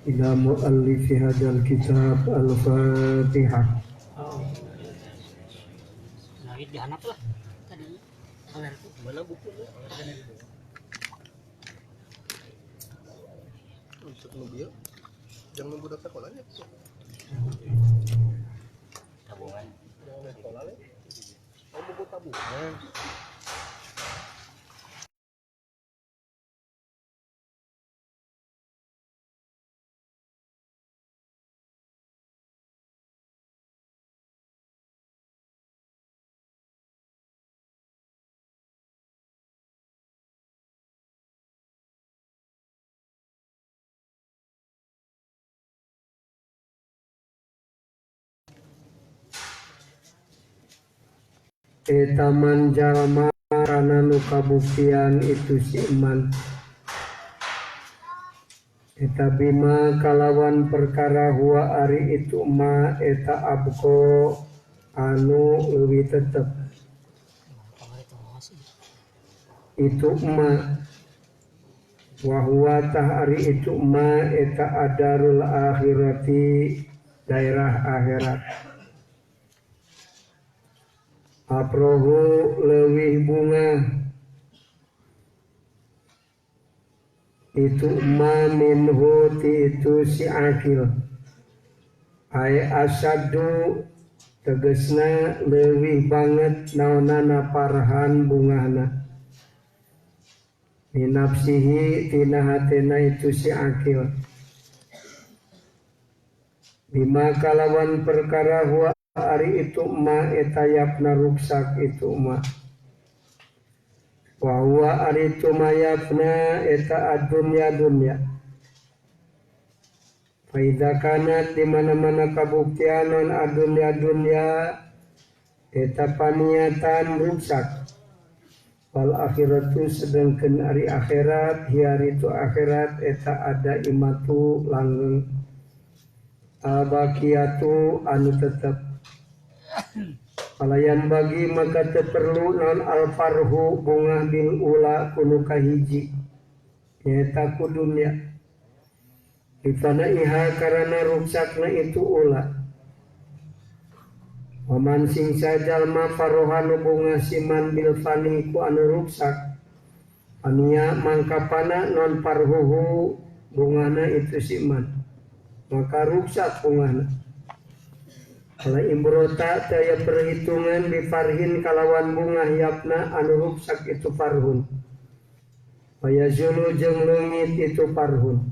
Ila muallifi hadzal kitab al-Fatihah. Untuk nunggu jangan nunggu daftar sekolahnya. Tabungan. Jangan sekolah lagi. Oh, buku tabungan. Eta man jalma kana nu kabuktian itu si iman. Eta bima kalawan perkara huwa ari itu ma eta abko anu leuwih tetep. Itu ma wa huwa tah ari itu ma eta adarul akhirati daerah akhirat. Aprohu leuwih bunga itu ma minhu ti itu si akil ay asadu tegesna leuwih banget naonana parhan bungahna minafsihi tina hatena itu si akil bima kalawan perkara huwa ari itu ma eta yapna ruksak itu ma wa huwa ari itu ma yapna eta ad-dunya dunya fa idza kanat di mana-mana kabuktian non ad-dunya dunya eta paniatan ruksak wal akhiratu sedengkeun ari akhirat hiari itu akhirat eta ada imatu langgeng al-baqiyatu anu tetep. Palayan bagi maka teperlu non alfarhu bunga bil ula kunu kahiji nyaeta ku dunya difana iha karana ruksakna itu ula waman sing sajalma farohanu bunga siman bil fani ku anu ruksak ania mangkapana non farhuhu bungana itu siman maka ruksak bungana. Ala imrota daya perhitungan bifarhin kalawan bunga yapna anu ruksak itu farhun. Wayazulu jeung leungit itu farhun.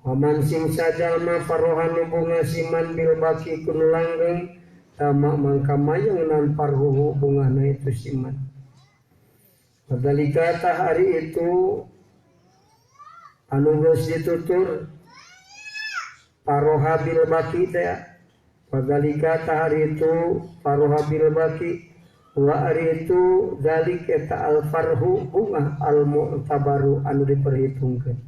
Waman sing sajalma farohanu bunga siman bil baki kunu langgeng tama mangka mayang nan farhuhu bungahna itu siman. Padalika tah ari itu anu geus ditutur paroha bil baki teh. Padalika tahari itu paroha bil baki wa ari itu dalik eta al farhu bunga al mu'tabaru anu diperhitungkeun.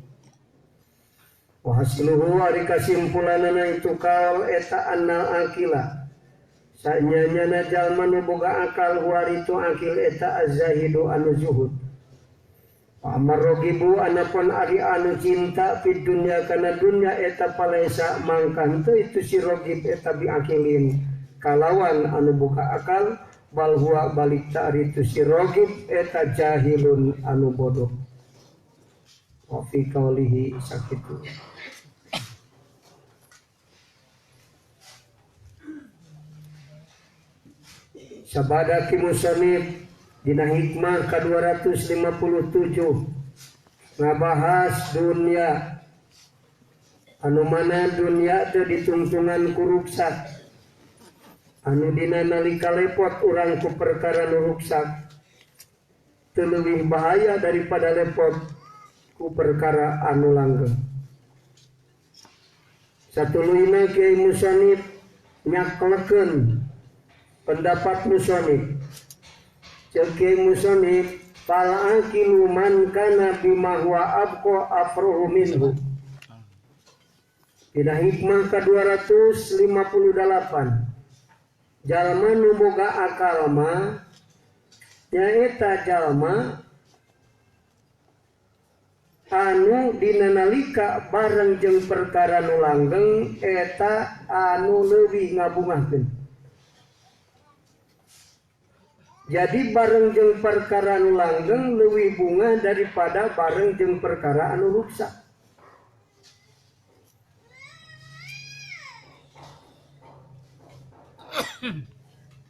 Wa hasluhu ari kasimpulanana itu kaul eta annal akila sanyanyana jalma nu boga akal wa ari itu akil eta azzahidu anu zuhud. Wa amar rogibu anapun ari anu cinta fid dunya kana dunya eta palaisa mangka henteu itu si rogib eta biakilin kalawan anu buka akal bal huwa balik ta ari itu si rogib eta jahilun anu bodoh. Wa fi qaulihi sakitu. Sabada ki musannif dina hikmah ka 257 ngabahas dunia anu mana dunia teu ditungtungan ku ruksak anu dina nalika lepot urang ku perkara nu ruksak teu leuwih bahaya daripada lepot ku perkara anu langgeng. Satuluyna Kiai Musanif nyaklekeun pendapat Musanif. Kiai Musanif fal aqilu man kana bima huwa abqa afruhu minhu. Dina hikmah ka 258 jalma nu boga akal mah nyaeta jalma Anu dina nalika bareng jeung perkara nu langgeng eta anu leuwih ngabungahkeun. Jadi bareng jeung perkara nu langgeng leuwih bungah daripada bareng jeung perkara anu ruksak.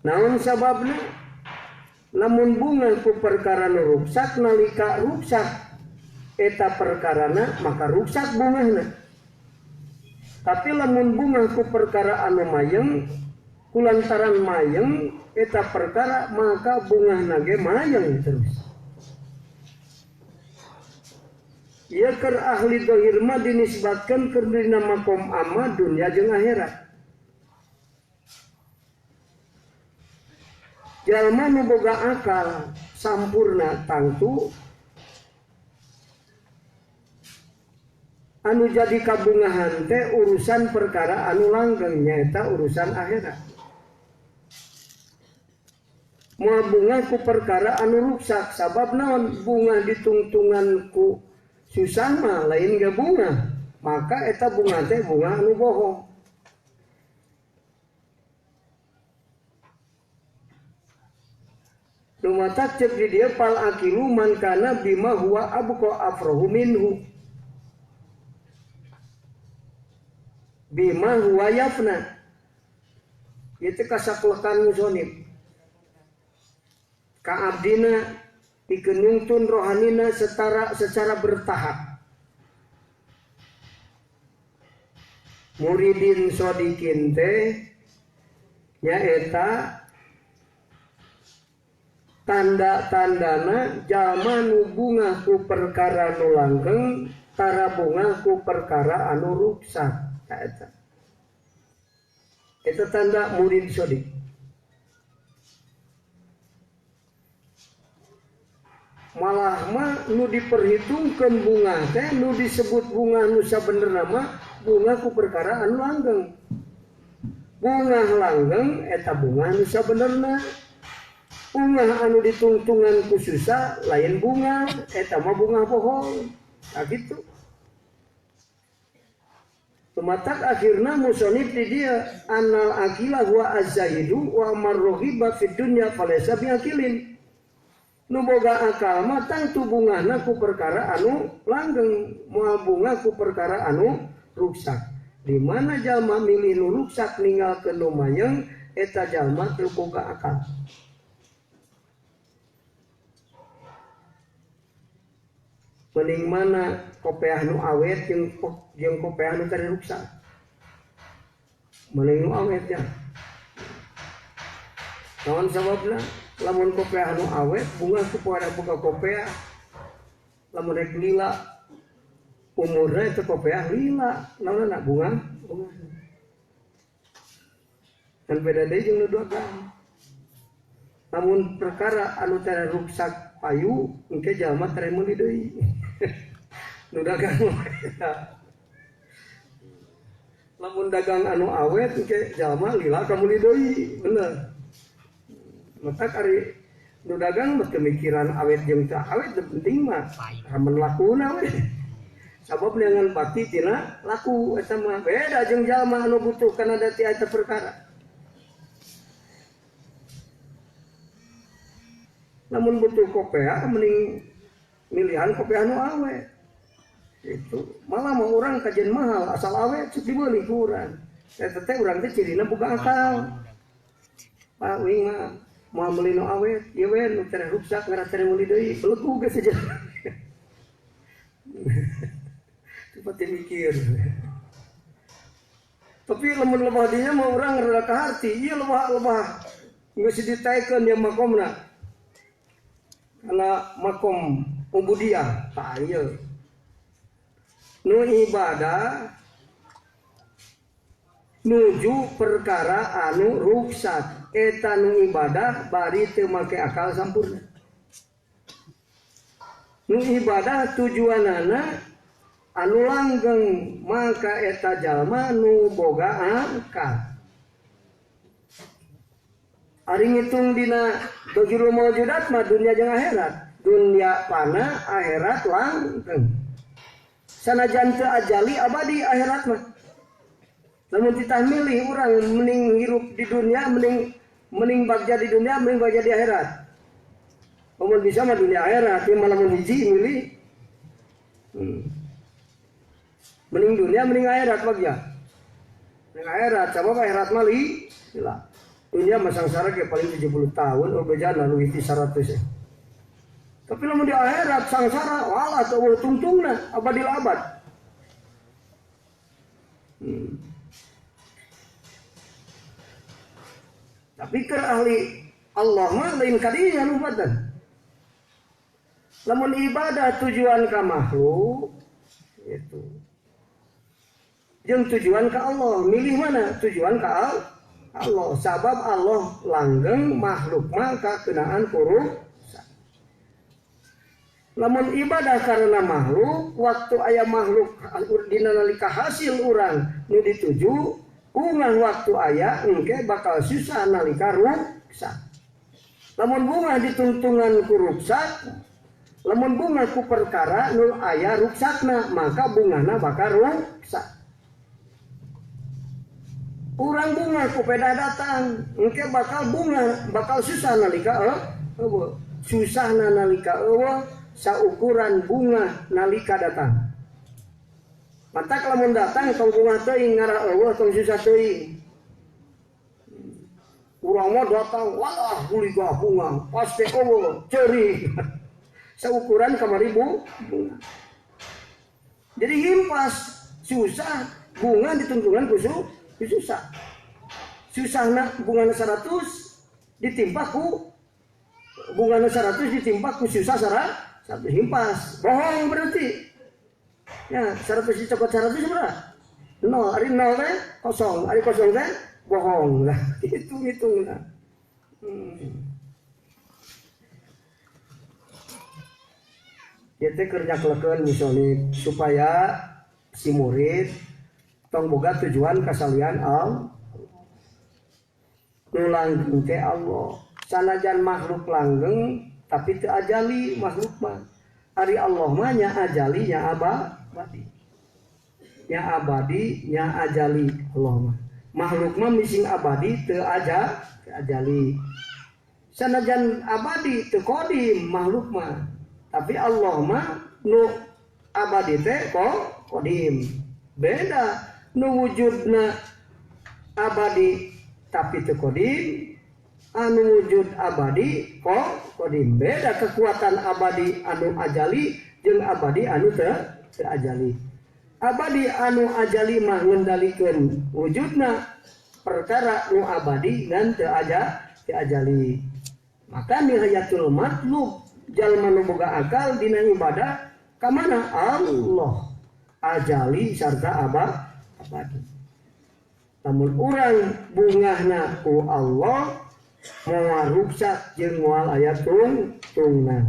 Naon sababna? Lamun bungah ku perkara nu ruksak nalika ruksak eta perkarana maka ruksak bungahna. Tapi lamun bungah ku perkara anu mayeng kulantaran mayeng eta perkara maka bungahna ge mayeng terus. Ieu keur ahli dohir mah dinisbatkeun keur dina makom ama dunya jeung akhirat. Jalma nu boga akal sampurna tangtu anu jadi kabungahan teh urusan perkara anu langgeng nyaeta urusan akhirat. Moal bunga ku perkara anu ruksak sabab naon bunga ditungtungan ku susah mah lain ge bunga, maka eta bunga teh bunga anu bohong. Lumatak cek di dia pal akilu man kana bima huwa abqa afrohu minhu bima huwa yafna. Itu kasaklekan musonib kaabdina pikeun nungtun rohanina secara bertahap. Muridin sodikin teh nyaeta tanda-tandana jalma nu bungah ku perkara nu langgeng tara bungah ku perkara anu ruksak. Eta eta tanda murid sodik. Malah mah nu diperhitungkeun bunga teh nu disebut bunga nu sabenerna mah bunga ku perkara anu langgeng. Bunga langgeng eta bunga nu sabenerna. Bunga anu ditungtungan ku susah lain bunga eta mah bunga bohong. Nah gitu. Tumatak akhirna musonib di dia anal akila huwa az-zahidu wa marrohiba fid dunya falaysa biakilin. Nu boga akal mah tangtu bungahna ku perkara anu langgeng, moal bunga ku perkara anu ruksak. Di mana jalma milih nu ruksak ninggalkeun nu mayeng eta jalma teu boga akal. Mending mana kopeah nu awet jeung kopeah nu teu ruksak. Mending nu awet ya. Naon sababna? Lamun kopeah nu awet bunga ku pada boga kopeah. Lamun rek lila umurna eta kopeah lila, naonna bunga? Bunga. Kan beda deui jeung nu dagang. Lamun perkara anu teu ruksak payu engke jalma teu meuli deui. Nu dagang lamun dagang anu awet engke jalma lila ka meuli deui, bener. Matak ari nu dagang mah pemikiran awet jeung teu awet teu penting mah ramen lakuna we. Sabab neangan bakti tina laku eta mah beda jeung jalma anu butuh kana dati eta perkara. Lamun butuh kopea mending milihan kopea nu awet. Itu malah mau orang kajian mahal asal awet cuk dibeli ku urang. Eta teh urang teh cirina boga akal. Pak uing mah moal meuli nu awet, ieu we nu teh ruksak ngarah teh meuli deui, belegu geus saja. Cepat mikir. Tapi lamun lebah dinya mah urang rada kaharti, ieu lebah-lebah geus ditaekeun ieu makomna. Karena makom ubudiyah tah ieu. Nu ibadah nuju perkara anu ruksak eta nu ibadah bari teu make akal sampurna. Nu ibadah tujuanana anu langgeng maka eta jalma nu boga akal. Ari ngitung dina dojurul maujudat mah dunia jeung akhirat. Dunia pana akhirat langgeng. Sanajan teu ajali abadi akhirat mah. Lamun titah milih urang mending hirup di dunia, mending bagja di dunia, mending bagja di akhirat. Lamun bisa mah dunia akhirat, ieu mah lamun hiji milih. Mending dunia mending akhirat bagja. Mending akhirat, sabab akhirat mah lila. Dunia mah sangsara ge paling 70 tahun, oh bejana leuwih ti 100 ya. Tapi lamun di akhirat sangsara walah teu tungtungna abadil abad. Tapi keur ahli Allah mah lain kadinya lupatan. Lamun ibadah tujuan ka makhluk itu. Jeung tujuan ka Allah, milih mana? Tujuan ka Allah. Sabab Allah langgeng makhluk mah kakenaan kuruh. Lamun ibadah karena makhluk, waktu aya makhluk dina nalika hasil urang nu dituju, ungah waktu aya engke bakal susah nalika ruksak. Lamun bunga ditungtungan ku ruksak, lamun bunga ku perkara nu aya ruksakna, maka bungana bakal ruksak. Urang bunga ku peda datang, engke bakal bunga bakal susah nalika eueuh. Susahna nalika eueuh saukuran bunga nalika datang. Matak lamun datang tong bunga teuing ngarah eueuh tong susah teuing. Urang mah datang walah kuliah bunga pasti eueuh ceuri. Saukuran kamari bunga. Jadi himpas susah bunga dituntungan ku susah. Susahna bungana 100 ditimpa ku bungana 100 ditimpa ku susah 100 himpas. Bohong berarti. Ya, 100 dicokot 100 berapa? 0. Ari 0 teh kosong, ari kosong teh bohong lah. Hitung-hitung lah. Ieu teh keur nyaklekeun misalnya supaya si murid tong boga tujuan kasalian Allah. Nu langgeng teh Allah. Sanajan makhluk langgeng tapi teu ajali makhluk mah. Ari Allah mah nya ajali nya abadi. Nya abadi nya ajali Allah mah. Makhluk mah mising abadi teu aja teu ajali. Sanajan abadi teu kodim makhluk mah. Tapi Allah mah nu abadi teh kodim. Beda nu wujudna abadi tapi teu kodim, anu wujud abadi kok kodim. Beda kekuatan abadi anu ajali jeung abadi anu teu ajali. Abadi anu ajali mah ngendalikeun wujudna perkara nu abadi ngan teu ajali. Maka nihayatul matlub jalma nu boga akal dina ibadah ka mana? Allah ajali sarta abadi. Lamun urang bungahna ku Allah moal ruksak jeung moal aya tungtungna.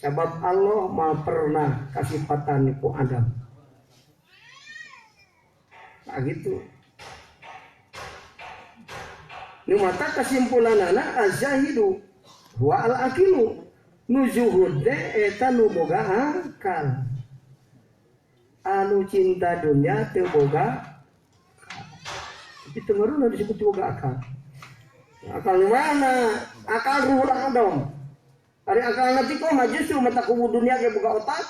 Sabab Allah mah pernah kasipatan ku Adam. Nah gitu. Nu mata kesimpulanana az-zahidu wa al-aqilu. Nu zuhud teh eta nu boga akal. Anu cinta dunia teu boga. Tapi teu ngaruh disebut boga akal. Akal mana? Akal ruhul adom. Ari akal nanti kok mah justru mata kubu dunia ge boga otak.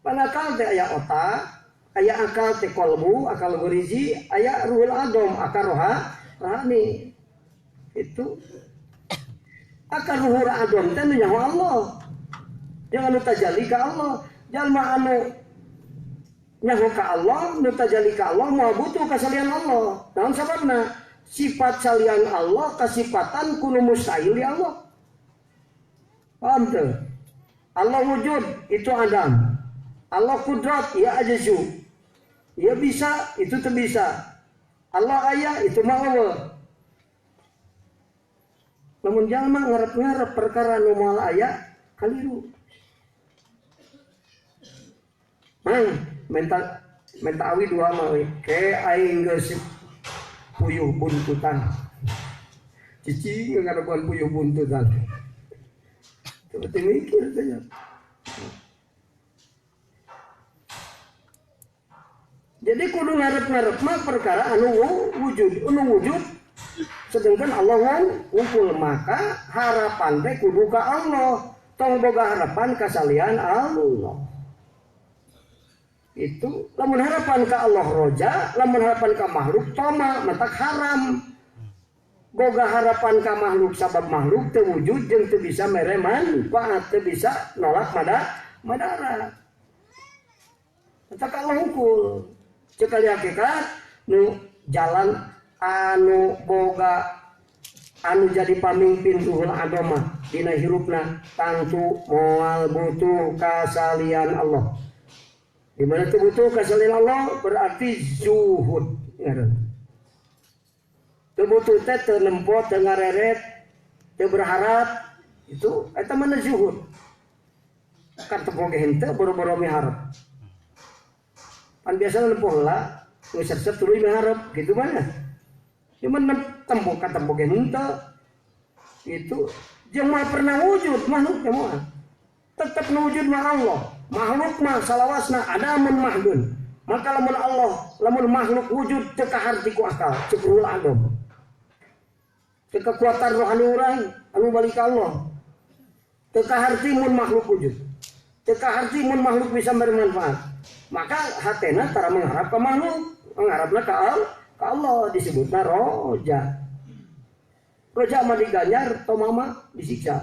Pan akal teh aya otak, aya akal teh kolbu, akal gorizi, aya ruhul adom, akal roha, rohani. Itu akal ruhul adom teh nu nyaho Allah. Jangan nu tajali ka Allah. Jalma anu nyaho ka Allah, nu tajali ka Allah moal butuh kasalian Allah. Naon sababna? Sifat salian Allah kasifatan kuno mustahil ya Allah. Paham teu? Allah wujud itu Adam. Allah kudrat ya ajazu. Ya bisa itu teu bisa. Allah aya itu mah Allah. Lamun jalma ngarep-ngarep perkara nu moal aya kaliru. Mang minta awi dua mah we. Ke aing geus puyuh buntutan. Cicing ngarepan puyuh buntutan. Teu mikir teh. Jadi kudu ngarep-ngarep mah perkara anu wujud, anu wujud. Sedangkan Allah wungkul maka harapan teh kudu ka Allah. Tong boga harapan kasalian Allah. Itu lamun harapan ka Allah roja, lamun harapan ka makhluk toma, matak haram. Boga harapan ka makhluk sabab makhluk teu wujud jeung teu bisa mere manfaat, teu bisa nolak madarat. Matak Allah wungkul. Cek kali hakikat nu jalan anu boga anu jadi pamimpin ruhul agama dina hirupna tangtu moal butuh kasalian Allah. Di mana teu butuh kasalian Allah berarti zuhud ngaran. Teu butuh teh teu nempo teu ngareret teu berharap itu eta mana zuhud. Kan teu boga henteu boro-boro miharep. Pan biasa nempo heula geus resep tuluy miharep gitu mana. Cuman tempo ka tempo ge henteu. Itu jeung mah pernah wujud makhluk teh moal. Tetep nu wujud mah Allah. Makhluk mah salawasna adamun mahdun. Maka lamun Allah, lamun makhluk wujud teu kaharti ku akal, ceuk ruhul adom. Teu kekuatan rohani urang anu balik ka Allah. Teu kaharti mun makhluk wujud. Teu kaharti mun makhluk bisa bermanfaat. Maka hatena tara mengharap ka makhluk, mengharapna ka Allah disebutna roja. Roja mah diganjar, toma mah disiksa.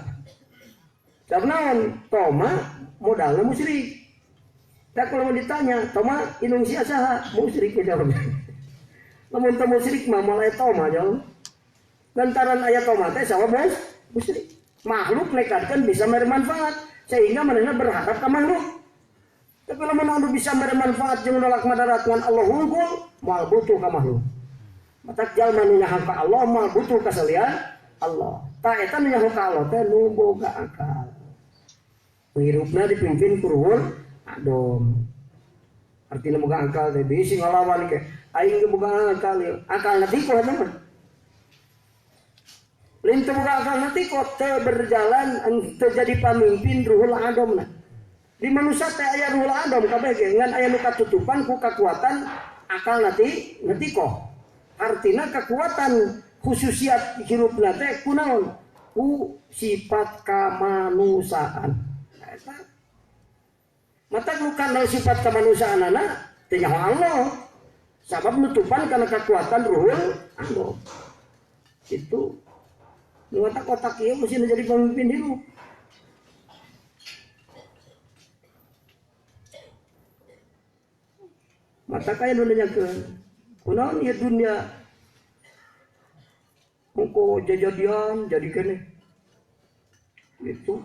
Karena toma modalna musyrik. Tak kalau mau ditanya, toma indung sia saha? Musyrik ya jawabnya. Lamun teu musyrik mah moal aya toma jauh. Lantaran aya toma teh saha bos? Musyrik. Makhluk nekatkeun bisa bermanfaat sehingga manehna berharap ka makhluk. Tapi lamun anu bisa bermanfaat jeung nolak madarat ngan Allah unggul, moal butuh ka makhluk. Matak jalma nu nyaho ka Allah moal butuh ka salian Allah. Tah eta nu nyaho ka Allah teh nu boga akal. Hirupna dipimpin ku ruhul adom. Artina boga akal teh bisi ngalawan ke. Aing ge boga akal ieu. Akal na tiko eta mah. Lain teu boga akal na tiko teu berjalan teu jadi pamimpin ruhul adomna. Di manusia teh aya ruhul adom kabeh ge ngan aya nu katutupan ku kakuatan akal nanti ngetiko. Artina kekuatan khususiat hirupna teh kunaon? Ku sifat kamanusiaan. Eta. Mata nu kana sifat kamanusiaanana teh nyaho Allah. Sabab nutupan kana kekuatan ruhul adom. Itu nu otak-otak ieu mesti jadi pemimpin hirup. Mata kaya nu nanyakeun, kunaon ieu dunia? Engko jajadian jadi keneh. Itu.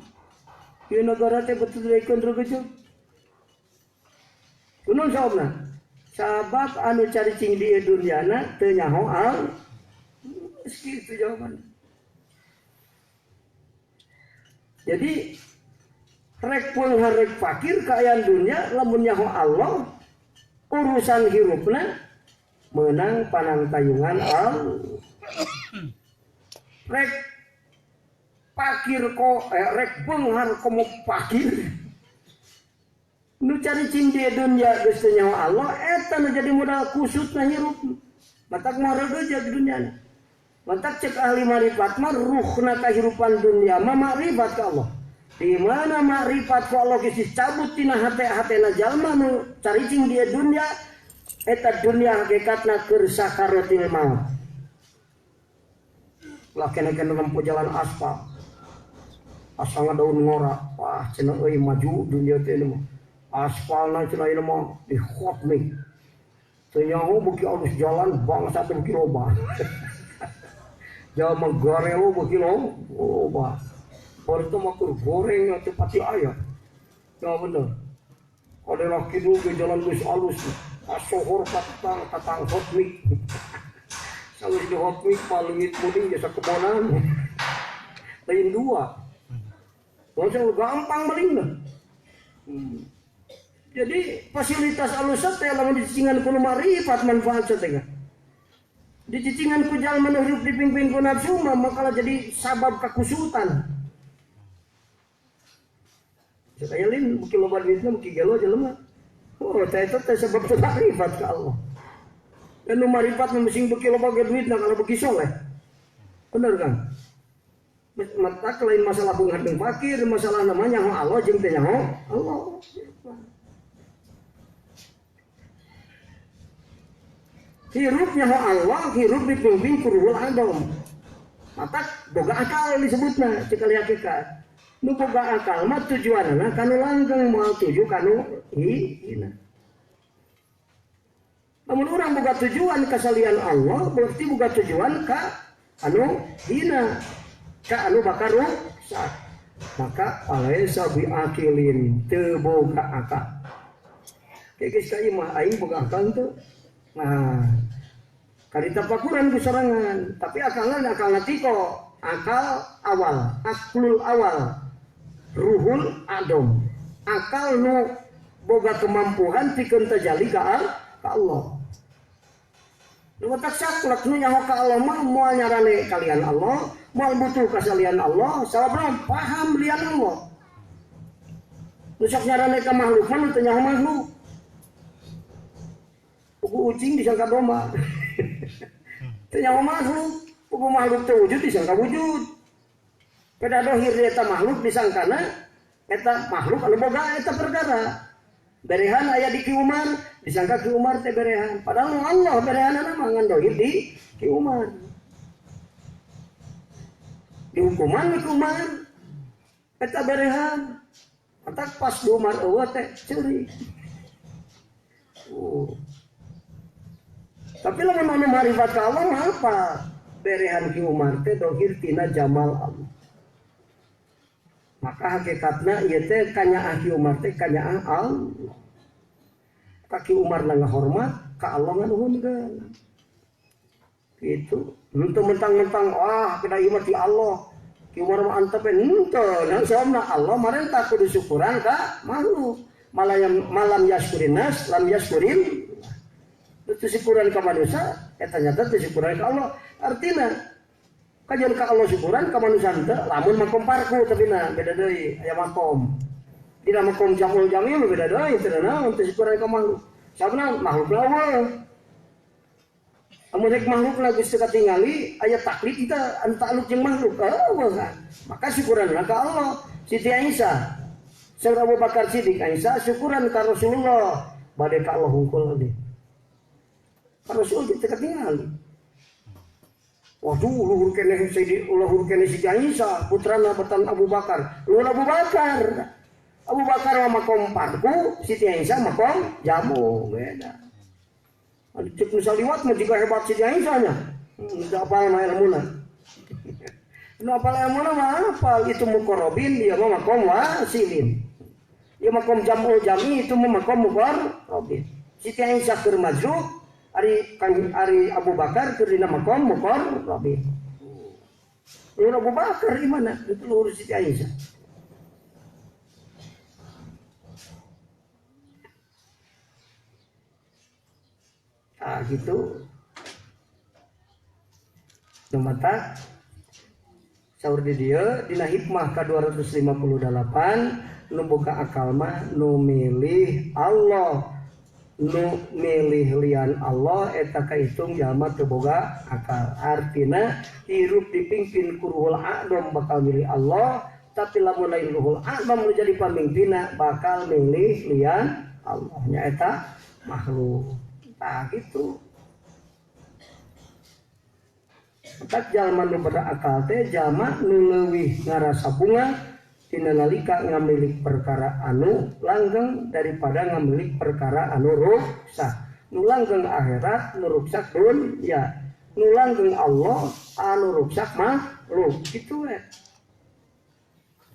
Ieu nagara teh betul dikeun regejo. Kunaon sababna? Sabab anu caricing di ieu duniana teu nyaho al. Geus kitu jawabanna. Jadi rek peunghar rek fakir kaayaan dunia lamun nyaho Allah urusan hirupna menang panangtayungan Allah. Rek pakir ko rek beunghar komo pakir. Nu caricing di dunia geus teu nyaho Allah eta nu jadi modal kusutna hirup. Matak moal regeja di dunia. Matak cek ahli marifat mah ruhna kahirupan dunia mah makrifat ka Allah. Di mana makrifat ku Allah geus dicabut tina hate-hatena jalma nu caricing di dunia eta dunia hakikatna keur sakaratil maut. Lah kene-kene nempo jalan aspal. Asal daun ngora, wah cenah euy maju dunia teh mah. Aspalna cenah ieu mah di hot mix. Teu nyaho beuki alus jalan bangsa teh beuki loba. Jalma garelo beuki loba. Baru mah keur goreng teh pati aya. Ya bener. Kada kidul ge jalan geus alus. Asohor patang tatang hot mix. Sawis di hot mix palengit muding jasa kebonan. Lain dua. Langsung gampang malingna. Jadi fasilitas alus teh lamun dicicingan ku marifat manfaat teh. Dicicingan ku jalma nu hirup dipimpin ku nafsu mah maka jadi sabab kakusutan. Saya lain beuki loba duitna beuki gelo jelema. Oh, Oh, teh itu teh sebab teu makrifat ka Allah. Dan nu marifat nu sing beuki loba ge duitna kalau beuki soleh. Bener kan? Mata lain masalah bunga jeung fakir, masalah namanya nyaho Allah jeung teh nyaho Allah. Hirup nyaho Allah, hirup dipimpin ku Ruhul Adom. Mata boga akal disebutna cek kali hakikat. Nu boga akal mah tujuanna kanu langgeng moal tuju kanu hina. Lamun urang boga tujuan kasalian Allah, berarti boga tujuan ka anu hina, ka anu bakal rusak. Maka alaisa bi akilin teu boga akal. Kayak geus ka ieu mah aing boga akal teu. Nah, kali tapakuran ku sorangan, tapi akalna akal natiko, akal awal, aklul awal, ruhul adom. Akal nu boga kemampuan pikeun tajali ka Allah. Nu matak saklek nu nyaho ka Allah mah moal nyarane kalian Allah, moal butuh kasalian Allah, sababna paham lian Allah. Nu sok nyarane ka makhluk mah nu teu nyaho makhluk. Pugu ucing disangka domba. Teu nyaho makhluk, pugu makhluk teu wujud disangka wujud. Pada dohir eta makhluk disangkana eta makhluk anu boga eta perkara. Berehan aya di Ki Umar, disangka Ki Umar teh berehan. Padahal Allah berehanana mah ngan dohir di Ki Umar. Dihukuman Ki Umar eta berehan. Matak pas di Umar eueuh teh ceurik. Tapi lamun anu marifat ka Allah mah apa? Berehan Ki Umar teh dohir tina jamal Allah. Maka hakikatna ieu teh kanyaah Ki Umar teh kanyaah Allah. Ka Ki Umar na ngahormat, ka Allah nganuhunkeun. Gitu. Henteu mentang-mentang wah kada ieu mah ti Allah. Ki Umar mah antep henteu, nah sababna Allah marentah kudu syukuran ka makhluk. Malam yaskurin nas, lam yaskurin. Teu syukuran ka manusia, eta nyata teu syukuran ka Allah. Artina kajian ka Allah syukuran ka manusia henteu, lamun makom parku tapi na beda deui aya makom. Dina makom jamul jamil beda deui teu naon teu syukuran ka makhluk. Sababna makhluk eueuh. Amun rek makhluk lagi geus teu katingali aya taklid teu anu takluk jeung makhluk eueuh kan. Maka syukuran ka Allah. Siti Aisyah, Saur Abu Bakar Siddiq Aisyah syukuran ka Rasulullah bade ka Allah hungkul deui. Rasul teu katingali. Waduh, luhur keneh Sayyidi, luhur keneh Siti Aisyah, putrana batan Abu Bakar. Luhur Abu Bakar. Abu Bakar mah makom parku, Siti Aisyah makom jamu, beda. Anu cek nu saliwat mah jiga hebat Siti Aisyah nya. Teu apal mah ilmuna. Nu apal ilmuna mah apal itu muqarrabin, dia mah makom wasilin. Dia makom jamul jami itu mah makom muqarrabin. Siti Aisyah keur majruk, Ari Abu Bakar keur dina makom muqarrabin. Luhur Abu Bakar di mana? Itu luhur Siti Aisyah. Ah gitu. Nu mata saur di dieu dina hikmah ka 258 nu boga akal mah nu milih Allah. Nu milih lian Allah eta kahitung jalma teu boga akal. Artina hirup dipimpin ku Ruhul A'dham bakal milih Allah, tapi lamun lain Ruhul A'dham nu jadi pamimpinna bakal milih lian Allah nya eta makhluk. Tah kitu. Tak jalma nu berakal teh jalma nu leuwih ngarasa bunga tina nalika ngamilik perkara anu langgeng daripada ngamilik perkara anu ruksak. Nu langgeng akhirat, nu ruksak dunya. Nu langgeng Allah, anu ruksak makhluk. Kitu we.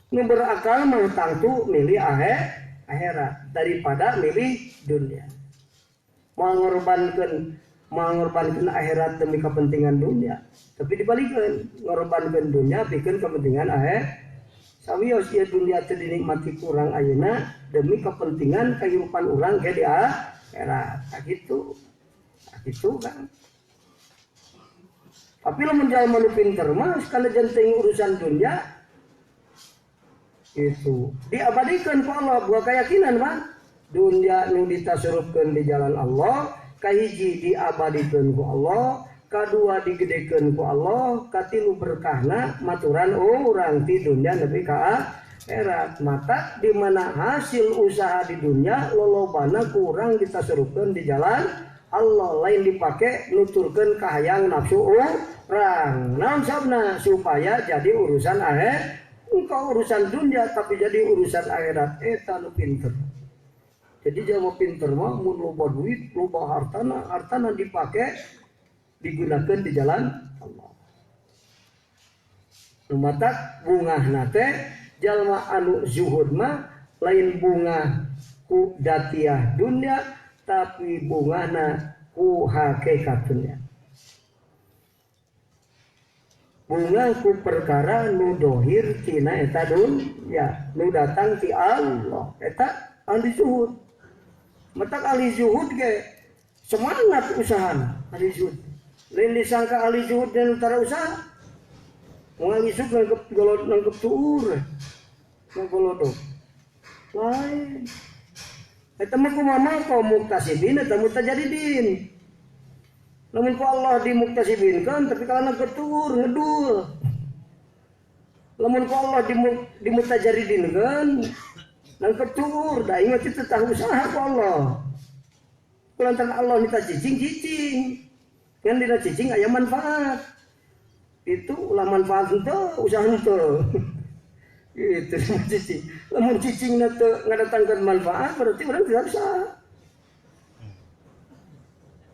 Nu berakal mah tangtu milih akhirat daripada milih dunia. Moal ngorbankeun akhirat demi kepentingan dunia. Tapi dibalikeun, ngorbankeun dunia pikeun kepentingan akhirat. Sawios ieu dunia teu dinikmati kurang ayeuna demi kepentingan kehidupan urang ke di akhirat. Tah kitu. Tah kitu kan. Tapi lamun jalma nu pinter mah kana jenting urusan dunia itu diabadikan ku Allah buah keyakinan, Pak. Dunya nu ditasurupkeun di jalan Allah, kahiji diabadikeun ku Allah, kadua digedekeun ku Allah, katilu berkahna maturan urang ti dunya nepi ka akhirat. Mata di mana hasil usaha di dunya lolobana kurang ditasurupkeun di jalan Allah, lain dipake nuturkeun kahayang nafsu urang. Naon sabna supaya jadi urusan akhir, engkau urusan dunia tapi jadi urusan akhirat eta nu pinter. Jadi jelema pinter mah mun loba duit, loba hartana, hartana dipake digunakan di jalan Allah. Nu matak bungahna teh jalma anu zuhud mah lain bunga ku datiah dunia tapi bungahna ku hakikat dunia. Bunga ku perkara nu dohir tina eta dunya, nu datang ti Allah eta ahli zuhud. Matak ahli zuhud ge semangat usahana ahli zuhud. Lain disangka ahli zuhud dan utara usaha. Mun ahli zuhud nangkep golod nangkep tuur. Nangkolodok. Lain. Eta mah kumaha kaum muktasibin eta mutajaridin. Lamun ku Allah dimuktasibinkeun tapi kalau nangkep tuur ngedul. Lamun ku Allah dimutajaridinkeun nangkep tuur, da ingat itu tahu usaha ku Allah. Kulantaran Allah minta cicing-cicing. Kan dina cicing aya manfaat. Itu ulah manfaat henteu, usaha henteu. Gitu cicing. Lamun cicingna teu ngadatangkeun manfaat berarti urang tidak usaha.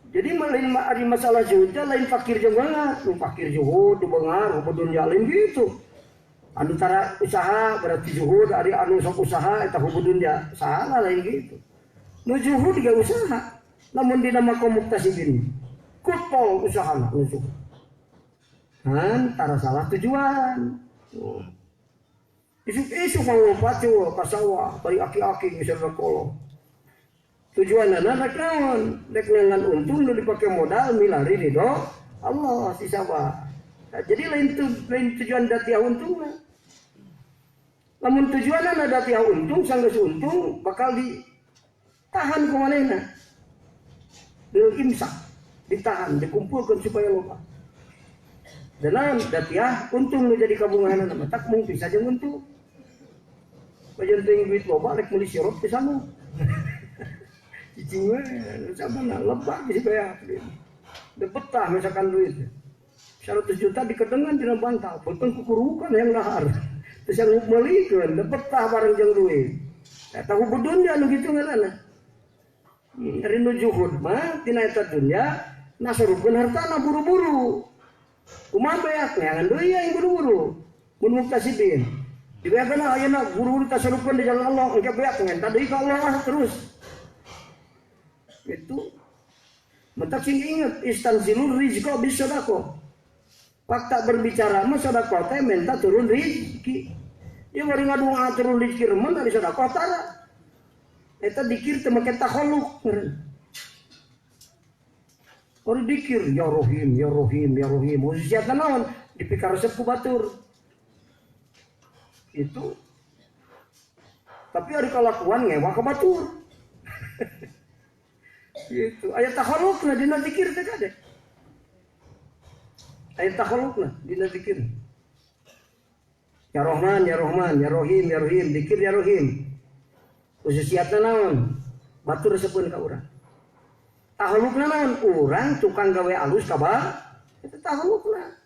Jadi lain ari masalah zuhud lain fakir jeung beunghar, nu fakir zuhud beunghar hubud dunya lain gitu. Anu tara usaha berarti zuhud, ari anu sok usaha eta hubud dunya salah lain gitu. Nu zuhud ge usaha, lamun dina maqam muktasibin kutol usahana nu zuhud. Kan tara salah tujuan. Oh. Isuk-isuk mau pacu ka sawah bari aki-aki geus kolo. Tujuanna rek naon? Rek neangan untung nu dipake modal milari ridho Allah si sawah. Nah, jadi lain tujuan datiah untungna. Lamun tujuanna datiah untung sanggeus untung bakal ditahan ku manehna. Bil imsak, ditahan, dikumpulkan supaya loba. Dan datiah untung nu jadi kabungahanna mah tak mung bisa jeung untung. Bajan teuing duit loba rek meuli sirup teh sanggup. Cicing we, sabana lebak bisa beak. Teu betah misalkan duit. 100 juta dikedengan dina bantal, beuteung kukurukan yang dahar. Terus yang meulikeun, teu betah bareng jeung duit. Eta hubud dunya nu kitu ngaranna. Ari nu zuhud mah tina eta dunya nasarupkeun hartana buru-buru. Kumaha beak neangan deui yang buru-buru. Mun muktasibin. Dibeakeun ayeuna buru-buru tasarupkeun di jalan Allah, engke beak ngenta deui ka Allah terus. Itu mentak sing inget istanzilur rizqa bisadaqah. Fakta berbicara mah sedekah teh minta turun rezeki. Ieu bari ngadoa turun rezeki remen dari sedekah tara. Eta dikir teu make takhalluk. Ori dikir ya Rohim, ya Rohim, ya Rohim. Khususnya naon dipikaresep ku batur. Itu. Tapi ari kalakuan ngewa ka batur. Gitu. Aya takhallukna dina zikir teh kade. Aya takhallukna dina zikir. Ya Rahman, ya Rahman, ya Rahim, ya Rahim, zikir ya Rahim. Khususiatna naon? Batur resepeun ka urang. Takhallukna naon? Urang tukang gawe alus ka ba? Eta takhallukna.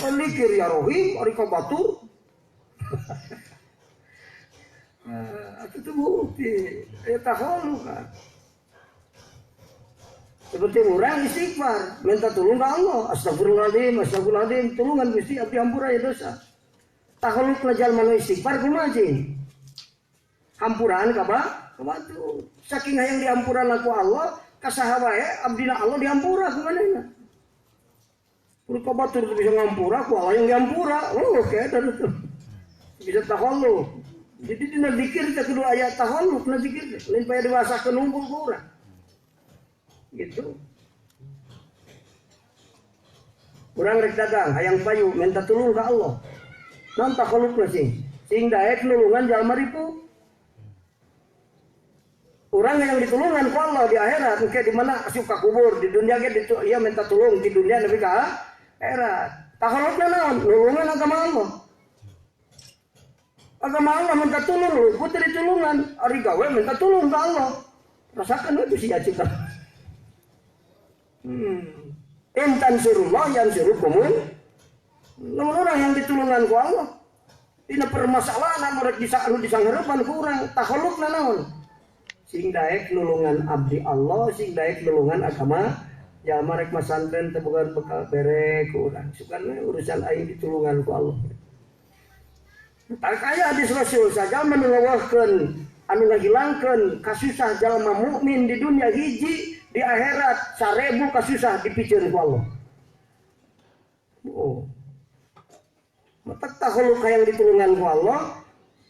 Zikir ya Rahim, ari ka batur. Itu bukti. Aya takhallukna. Seperti orang istighfar, minta tolong ke Allah. Astagfirullahaladzim, astagfirullahaladzim, tulungan Gusti abdi hampura ya dosa. Takhalluk jalma nu istighfar kumaha cing? Hampuraan ka ba? Ka batur. Saking hayang dihampuran ku Allah, ka saha wae abdina Allah dihampura ku manehna. Kudu ka batur bisa ngampura ku Allah yang dihampura. Oh, oke dan itu. Bisa takhalluk. Jadi dina zikir teh kudu aya takhalluk na zikir teh. Lain paya diwasakeun unggul ku urang. Gitu. Urang rek dagang hayang payu minta tulung ka Allah. Naon takhallukna sing? Sing daek nulungan jalma ripu. Urang yang ditulungan ku Allah di akhirat engke di mana asup ka kubur di dunia ge ieu minta tulung di dunia nepi ka akhirat. Tahalukna naon? Nulungan agama Allah. Agama Allah minta tulung luput dari tulungan, ari gawe minta tulung ka Allah. Rasakan we sia cita. Intan surullah yang suruhkum. Lamun urang yang ditulungan ku Allah. Dina permasalahan anu rek anu disanghareupan ku urang, tahalukna naon? Sing daek nulungan abdi Allah, sing daek nulungan agama. Jalma rek masantren teu boga bekal bere ku urang. Sugan we urusan aing ditulungan ku Allah. Tak aya hadis Rasul saja menungawahkeun anu ngahilangkeun kasusah jalma mukmin di dunia hiji di akhirat 1000 kasusah dipiceun ku Allah. Oh. Matak tahaluk hayang ditulungan ku Allah,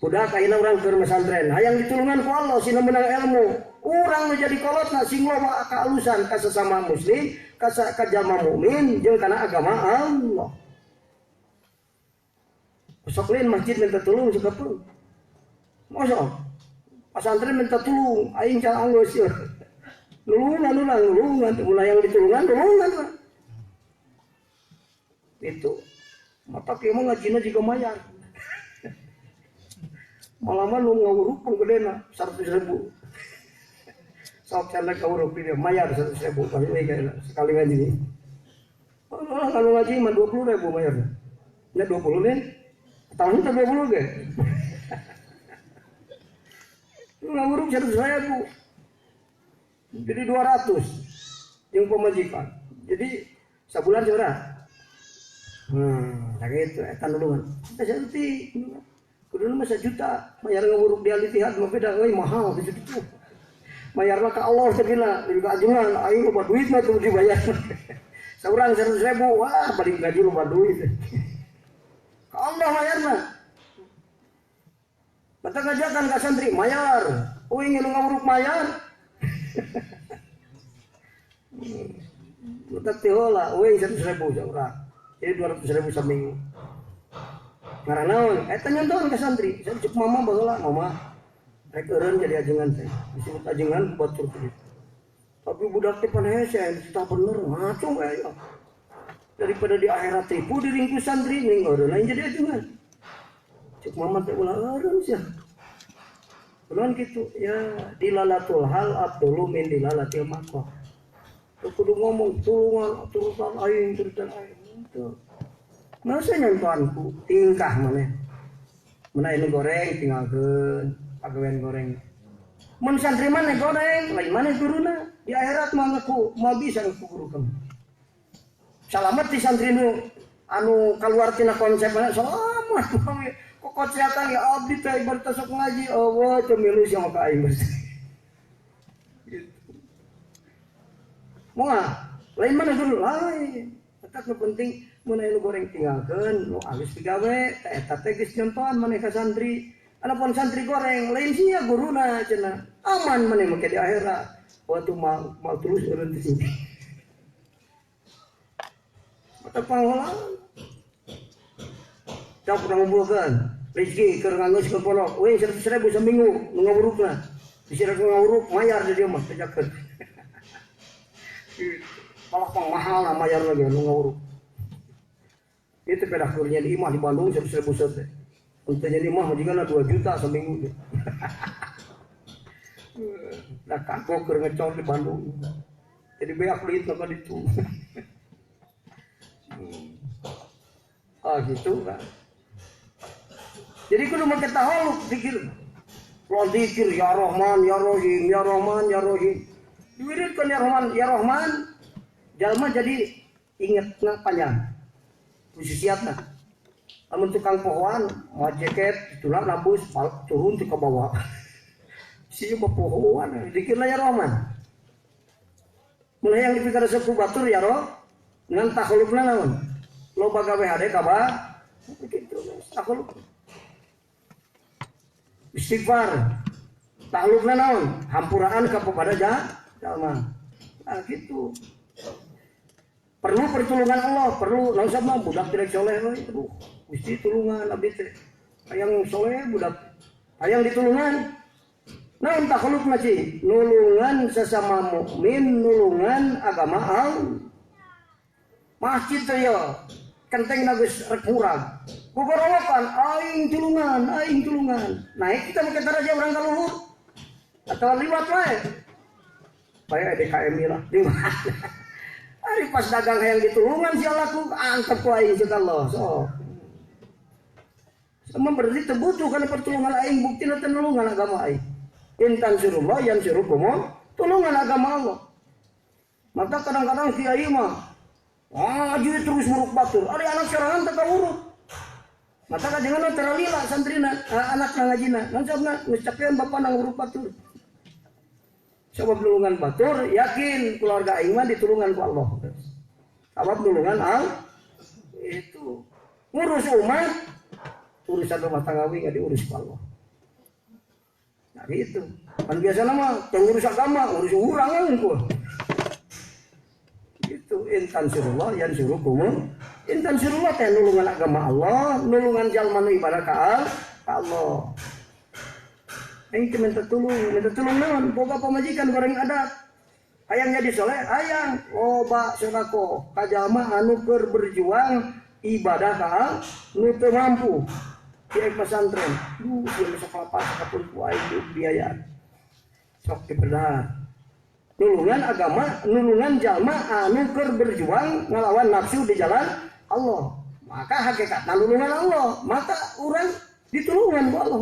budak ayeuna urang keur masantren, hayang ditulungan ku Allah sina meunang ilmu. Urang nu jadi kolotna sing loba kaalusan ka sesama muslim, ka jalma mukmin jeung kana agama Allah. Sok lain masjid minta tulung sekapeung. Masa pasantren minta tulung, aing can anggeus ieu. Nulungan urang, nulungan, ulah yang ditulungan, nulungan urang. Itu. Mata kieu mah ngajina jiga mayar. Malaman nu ngawuruk pun gedena 100.000. Sok can ngawuruk dia mayar 100.000 kali we sekali ngaji. Malah kalau ngaji mah 20.000 mayarna. Nya 20 nih. Tahun itu 20 ge. Ngawuruk 100.000. Jadi 200 yang pemajikan. Jadi sabulan sabaraha? Nah gitu eta nulungan. Teh saeutik. Kuduna mah 1 juta, mayar ngawuruk di Al-Ittihad mah beda euy mahal gitu gitu. Mayarna ka Allah teh gila, di ka ajengan aing loba duit mah tuh dibayar. Saurang 100.000, wah balik gaji loba duit. Ka Allah mayarna. Mata ngajakan ka santri mayar. Uing nu ngawuruk mayar. Mata teh heula uing 100.000 saurang. Jadi 200.000 saminggu. Ngaran naon? Eta nyontohan ka santri. Saya cek mama baheula, mama rek eureun jadi ajengan teh. Disebut ajengan batur kieu. Tapi budak teh pan hese, tah bener ngaco we aya. Daripada di akhirat tipu diringkus santri ning eureun lain jadi ajengan. Cek mama teh ulah eureun sia. Kunaon kitu? Ya dilalatul hal abdulu min dilalatil maqam. Kudu ngomong tulungan turutan aing turutan aing. Itu. Masa nyontohanku tingkah maneh. Mun aya nu goreng tinggalkeun pagawean goreng. Mun santri maneh goreng, lain maneh guruna. Di akhirat mah ngaku moal bisa ngaku guru kamu. Salamet di santri nu anu kaluar tina konsep mana selamat kok kocreatan ya abdi teh ibarat sok ngaji eueuh teu milu sia mah ka aing bersih. Gitu. Moal lain maneh guru lain. Eta nu penting mun aya nu goreng tinggalkeun nu alus digawe teh eta teh geus nyontohan maneh ka santri. Anapun santri goreng lain sia guruna cenah. Aman maneh make di akhirat. Waktu mau terus eureun di sini. Mata pangholaan. Cok urang ngumpulkeun rezeki keur nganggeus ke pondok. Euy 100.000 saminggu nu ngawurukna. Disirat ngawuruk mayar di dieu mah tejakeun. Malah pang mahal lah mayar lagi nu ngawuruk. Itu pedah kurnya di imah di Bandung 100.000 teh. Untuk jadi imah juga lah 2 juta seminggu. Nah kagok keur ngecor di Bandung. Jadi beak duit lah itu. Ah gitu kan. Jadi kudu make tahaluk zikir. Kalau zikir ya Rahman ya Rahim ya Rahman ya Rahim. Diwiridkeun ya Rahman ya Rahman. Jalma jadi ingetna panjang. Khususiatna. Lamun tukang pohoan mau jaket itulah nabus turun ke bawah. Sieu mah pohoan dikirna ya Rahman. Mulai yang dipikir resep ku batur ya Roh ngan takhulukna naon? Loba gawe hade ka ba? Kitu takhuluk. Istighfar. Takhulukna naon? Hampuraan ka kepada jalma. Nah gitu. Perlu pertolongan Allah, perlu naon sama budak tidak soleh we. Aduh, mesti tulungan abdi teh. Hayang soleh budak. Hayang ditulungan. Naon takhalluq cing? Nulungan sesama mukmin, nulungan agama Allah. Masjid teh ya kenteng geus rek murag. Gogorowokan aing tulungan, aing tulungan. Naik kita make daraja urang ka luhur. Atau liwat wae. Bae DKM lah di mana. Ari pas dagang hayang ditulungan sia laku antep ku aing ceuk Allah. So. Sama berarti teu butuh kana pertolongan aing buktina teu nulungan agama aing. Intan surullah yang suruh tulungan agama Allah. Maka kadang-kadang kiai mah ngaji terus muruk batur. Ari anak sorangan teu kaurut. Maka kajengan teralila santrina, anak ngajina. Naon sabna geus capean bapak nang urut batur. Sabab nulungan batur, yakin keluarga aing mah ditulungan ku Allah. Sabab nulungan al itu ngurus umat, urusan rumah tangga we diurus ku Allah. Nah gitu. Kan biasana mah teu ngurus agama, ngurus urang unggul. Itu intan surullah yang suruhkum. Intan surullah teh nulungan agama Allah, nulungan jalma nu ibadah ka Allah. Aing teh minta tulung naon? Boga pamajikan goreng adat. Hayang jadi soleh, hayang loba sedekah ka jalma anu keur berjuang ibadah ka nu teu mampu. Di pesantren, duh ieu mah sakalapa sakapun ku aing biayaan. Sok diperdahar. Nulungan agama, nulungan jalma anu keur berjuang ngelawan nafsu di jalan Allah. Maka hakikatna nulungan Allah, maka urang ditulungan ku Allah.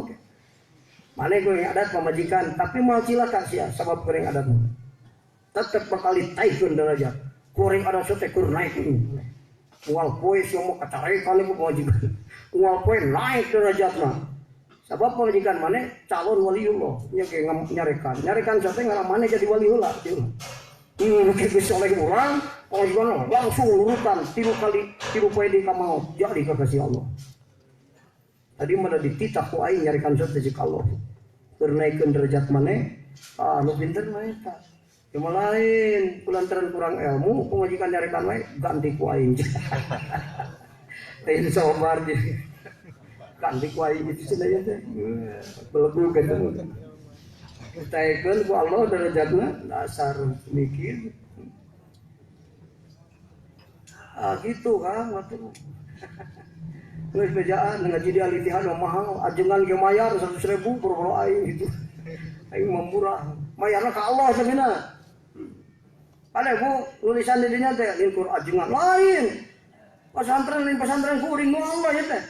Mane goreng adat pamajikan, tapi moal cilaka sia sabab goreng adat. Tetep bakal ditaikeun derajat. Goreng adat teh keur naik. Moal poe sia mah kacarekan ku pamajikan. Moal poe naik derajatna. Sabab pamajikan mane calon waliullah, nya ge nyarekan. Nyarekan teh ngaran mane jadi waliullah. Geus soleh urang, pamajikan langsung lurutan 3 kali 3 poe di ka maot, jadi kakasih Allah. Tadi mah dititah ku aing nyarekan teh jeung Allah. Keur naikeun derajat mane, nu pinter mah eta. Cuma lain, kulantaran kurang ilmu, pamajikan nyarekan wae ganti ku aing. Lain sobar jadi. Ganti ku aing itu cenah ieu teh. Belegu gitu. Ditaikeun ku Allah derajatna dasar mikir. Ah gitu kan waktu. Geus bejaan ngaji di Al-Ittihad mahal, ajengan ge mayar 100.000 boro-boro aing gitu. Aing mah murah. Mayarna ka Allah samina. Ada bu nulisan di dinya teh lingkur ajengan lain. Pesantren lain pesantren kuring nu Allah ya teh.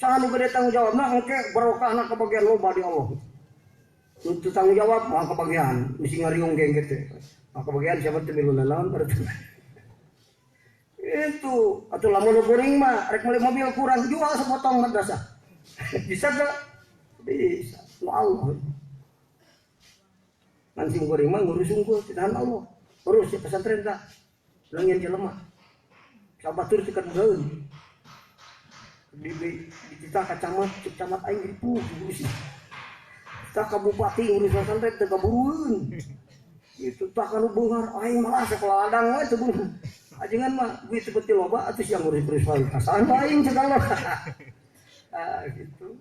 Saha nu gede tanggung jawabna engke barokahna kebagian loba di Allah. Nu teu tanggung jawab moal kebagian, mesti ngariung geng gitu. Moal kebagian siapa teu milu naon berarti. Itu atuh lamun nu kuring mah rek meuli mobil kurang jual sepotong madrasah. Bisa gak? Bisa. Nu Allah. Ngan sing kuring mah ngurus unggul titahan Allah. Urus ya pesantren tak. Langin jelema. Sabatur teu gaeun. Di dititah ka camat, cek camat aing ripuh ngurus. Tah ka bupati ngurus pesantren teu kaburueun. Itu tah ka nu beunghar aing malah sakola ladang we teu beunghar. Ajengan mah duit seperti loba atuh siang ngurus perusahaan kasahan aing cek Allah. Ah gitu.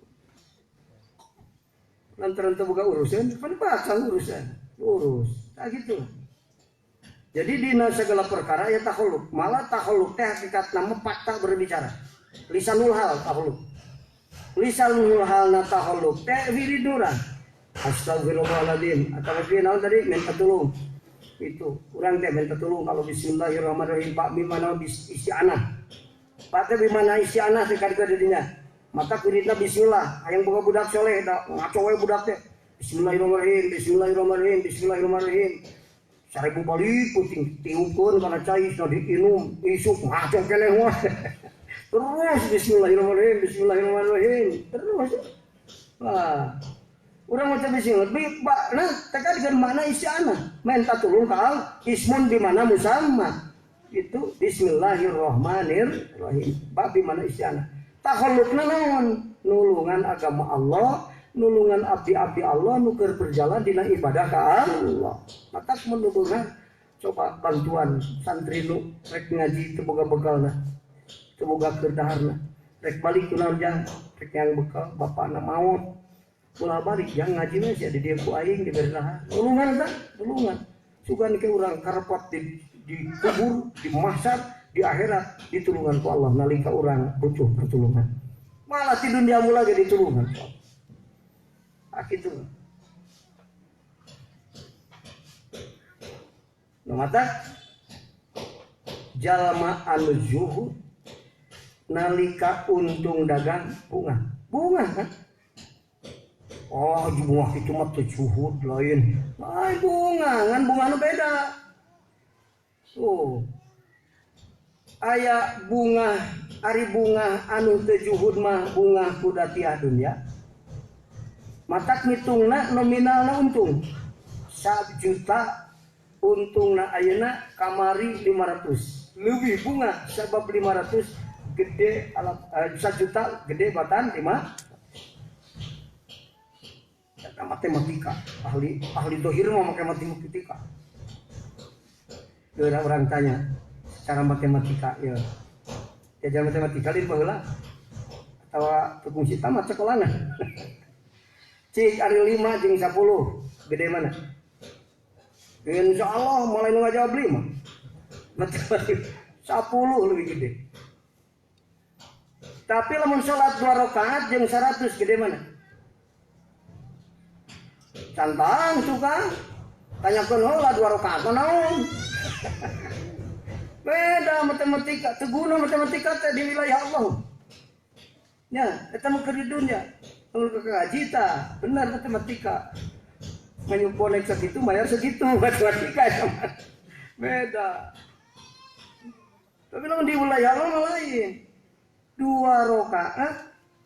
Lantaran teu boga urusan, pan bakal urusan. Urus. Tah gitu. Jadi dina segala perkara ya takhalluk. Malah takhalluk teh hakikatna mah fakta berbicara. Lisanul hal takhalluk. Lisanul halna takhalluk teh wiriduran. Astagfirullahaladzim. Atau mesti naon tadi minta tolong. Itu urang teh minta tolong kalau bismillahirrahmanirrahim pak bimana isti'anah. Pak teh bimana isti'anah teh kadika didinya. Mata kuridna bismillah, hayang boga budak soleh da ngaco we budak teh. Bismillahirrahmanirrahim, bismillahirrahmanirrahim, bismillahirrahmanirrahim. 1000 balik puting tiukeun kana cai nu diinum isuk ngaco keneh mah. Terus bismillahirrahmanirrahim, bismillahirrahmanirrahim, terus. Wah. Urang maca bismillah, nah teka dengan makna isti'anah, minta tolong ka Allah, ismun di mana musamma. Itu bismillahirrahmanirrahim. Bab di mana isti'anah. Takhallukna naon? Nulungan agama Allah, nulungan abdi-abdi Allah nu keur berjalan dina ibadah ka Allah. Maka menulungan coba bantuan santri nu rek ngaji teu boga bekalna, teu boga keur daharna, rek balik ku naon jang, rek yang bekal bapakna maot. Ulah balik jangan ngaji mah sia di dieu ku aing diberi lahan. Tulungan tah, tulungan. Sugan ke urang karepot di kubur, di mahsyar, di akhirat ditulungan ku Allah nalika urang butuh pertolongan. Malah di dunia mula ge ditulungan ku Allah. Ah kitu. Nu mata jalma anu zuhud nalika untung dagang bunga. Bunga kan? Oh, bunga itu mah teu zuhud lain. Lain bunga, ngan bunga nu beda. Tuh. Aya bunga, ari bunga anu teu zuhud mah bunga kudatiah dunya. Matak ngitungna nominalna untung. 1 juta untungna ayeuna kamari 500. Leuwih bunga sabab 500 gede alat 1 juta gede batan 5. Eta matematika, ahli dohir mah make matematika. Geura urang tanya secara matematika ya. Diajar matematika lain baheula atawa teu kungsi tamat sekolahna. Cik ari 5 jeung 10 gede mana? Insya Allah mulai nu ngajawab 5. Matematika 10 lebih gede. Tapi lamun salat 2 rakaat jeung 100 gede mana? Cantang tukang tanyakeun heula 2 rakaat naon. Beda matematika, teu guna matematika teh di wilayah Allah. Nya, eta mah keur di dunya. Lamun keur ngaji tah, benar matematika. Menyuponek segitu bayar segitu matematika eta mah. Beda. Tapi lamun di wilayah Allah mah lain. 2 rakaat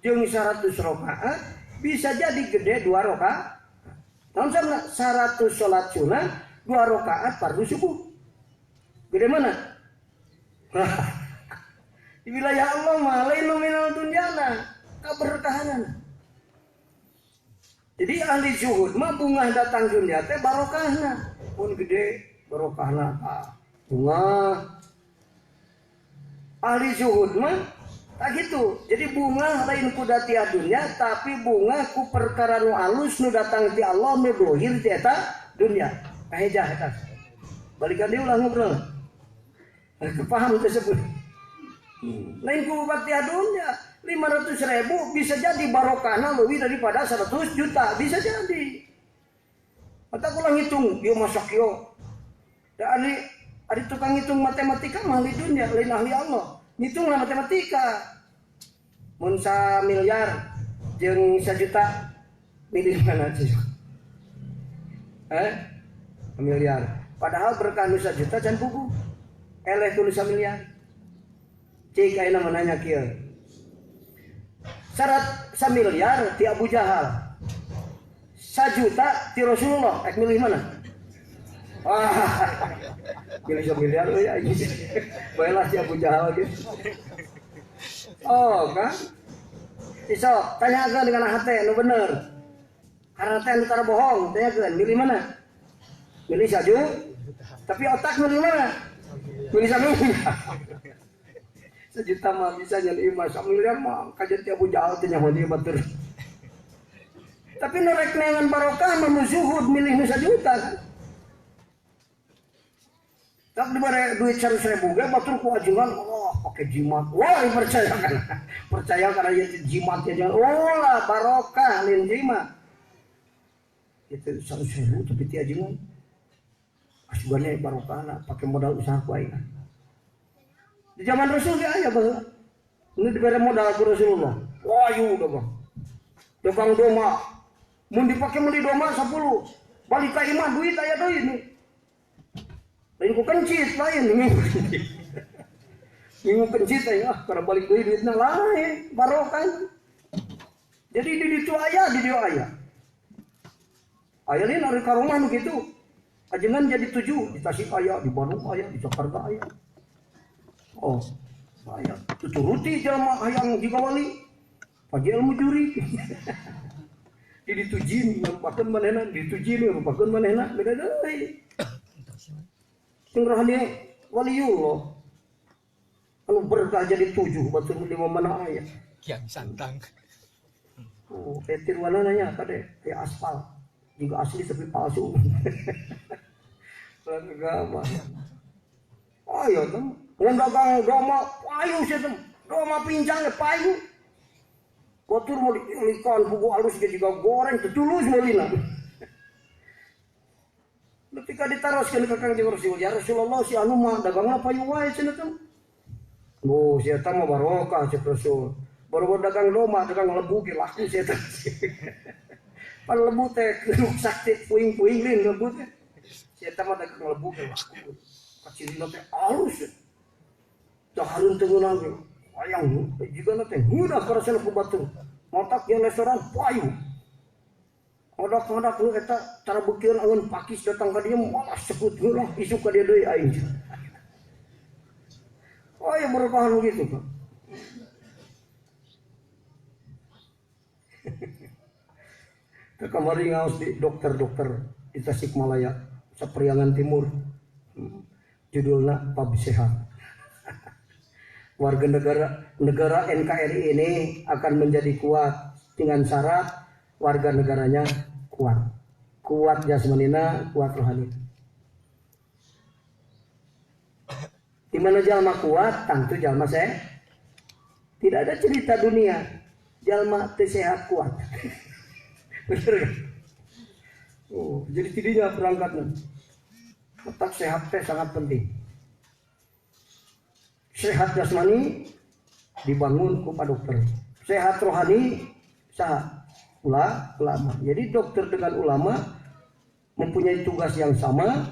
jeung 100 rakaat bisa jadi gede 2 rakaat. Naon sana 100 salat sunah 2 rakaat fardu subuh. Gede mana? Di wilayah Allah mah lain nominal dunyana, kaberkahanan. Jadi ahli zuhud mah bunga datang dunia teh barokahna. Pun gede barokahna. Bunga ahli zuhud mah tak gitu. Jadi bunga lain ku datiah dunia tapi bunga ku perkara nu alus nu datang ti Allah nu dohir ti eta dunia. Kahejah eta. Balikan deui ulah ngobrol. Paham tersebut. Lain ku batiah dunia 500.000 bisa jadi barokahna lebih daripada 100 juta, bisa jadi. Atau ulah ngitung, ieu masak ieu. Da ari tukang ngitung matematika mah ahli dunia, lain ahli Allah. Ngitunglah matematika. Mun miliar jeung 1 juta milih mana sih? Miliar. Padahal berkah nu 1 juta can puguh. Eleh tulis miliar. Cik ayeuna mah nanya kieu. Syarat 1 miliar ti Abu Jahal. 1 juta ti Rasulullah. Ek milih mana? Wah. Milih 1 miliar euy anjing. Baelah si Abu Jahal gitu. Oh, kan? Iso, tanyakeun dengan hate nu bener. Karena teh nu tara bohong, tanyakeun milih mana? Milih 1 juta. Tapi otak milih mana? Milih 1 miliar. 1 juta mah bisa jadi imah, 1 miliar mah kajian ti Abu Jahal teh nyaho deui batur. Tapi nu rek neangan barokah mah nu zuhud milih nu 1 juta kan. Tak dibere duit 100.000 ge batur ku ajengan, oh pakai jimat. Wah, percaya kan. Percaya karena ieu jimat ya jangan. Oh lah barokah lain jimat. Itu 100.000 tapi ti ajengan. Asugane barokahna pakai modal usaha ku aing. Di zaman Rasul ge aya baheula. Nu dibere modal ku Rasulullah. Wah, yu dagang. Dagang doma. Mun dipake meuli doma 10. Balik ka imah duit aya deui nu. Lain ku kencit lain minggu kencit. Minggu kencit aya ah karena balik deui duitna lain barokah. Jadi di ditu aya di dieu aya. Aya lain ari ka rumah nu kitu. Ajengan jadi 7 di Tasik aya, di Bandung aya, di Jakarta aya. Oh, aya tuturuti jalma hayang jiga wali. Paji ilmu juri. Di ditu jin ngarupakeun manehna, di ditu jin ngarupakeun manehna, beda deui. Sing rohani waliullah. Anu berkah jadi 7 batur di mana aya. Kiang Santang. Oh, tiruanana nya kade kayak aspal. Juga asli tapi palsu. Perang agama. Ayo tem, mun dagang doma payu sia tem. Doma pincang ge payu. Batur mau diilikan pugu alus ge jiga goreng tetulus meulina. Ketika ditaroskeun ka Kangjeng Rasul, ya Rasulullah si anu mah dagangna payu wae cenah teh. Oh, si eta mah barokah cek Rasul. Baru dagang doma, dagang lebu ge laku si eta. Pan lebu teh ruksak teh puing-puing lin lebu teh. Si eta mah dagang lebu ge laku. Kacirina teh alus. Dahareun teu ngeunah ge. Hayang jigana teh ngeunah karasana ku batur. Motak jeung restoran payu. Ngodak-ngodak lu eta cara beukeun aweun pakis datang ka dieu malah sekut heula isuk ka dieu deui aing. Oh ya berkahan gitu Pak. Kamari ngaos di dokter-dokter di Tasikmalaya, Sapriangan Timur. Judulna Pab Sehat. Warga negara NKRI ini akan menjadi kuat dengan syarat warga negaranya kuat. Kuat jasmanina, kuat rohani. Di mana jalma kuat, tangtu jalma sehat. Tidak ada cerita dunia jalma teu sehat kuat. Bener kan? Oh, jadi tidinya perangkatnya. Otak sehat teh sangat penting. Sehat jasmani dibangun ku pak dokter. Sehat rohani saha? Ulama. Jadi dokter dengan ulama mempunyai tugas yang sama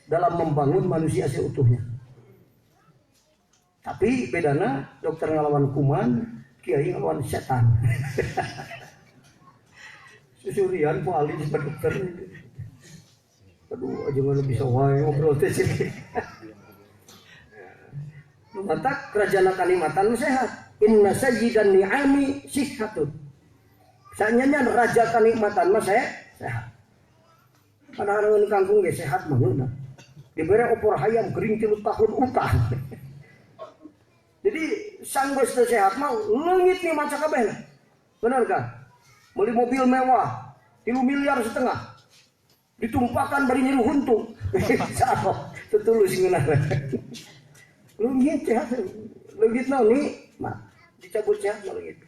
dalam membangun manusia seutuhnya. Tapi bedana dokter ngelawan kuman, kiai ngelawan setan. Susurian Pak Ali sebagai dokter. Aduh, aja nggak bisa wae ngobrol teh sini. Mata kerajaan kalimatan sehat. Inna sayyidan ni'ami sihhatun. Sanyanya raja kanikmatan mah sehat. Padahal ngeun kangkung ge sehat mah ngeunah. Dibere opor hayam kering 3 tahun utah. Jadi sanggeus teu sehat mah leungit nih maca kabeh. Bener kan? Beli mobil mewah 3,5 miliar. Ditumpahkan bari nyiru huntu. Salah, tetulus ngeunah. Leungit sehat. Leungit naon nih? Mah dicabut sehat mah leungit.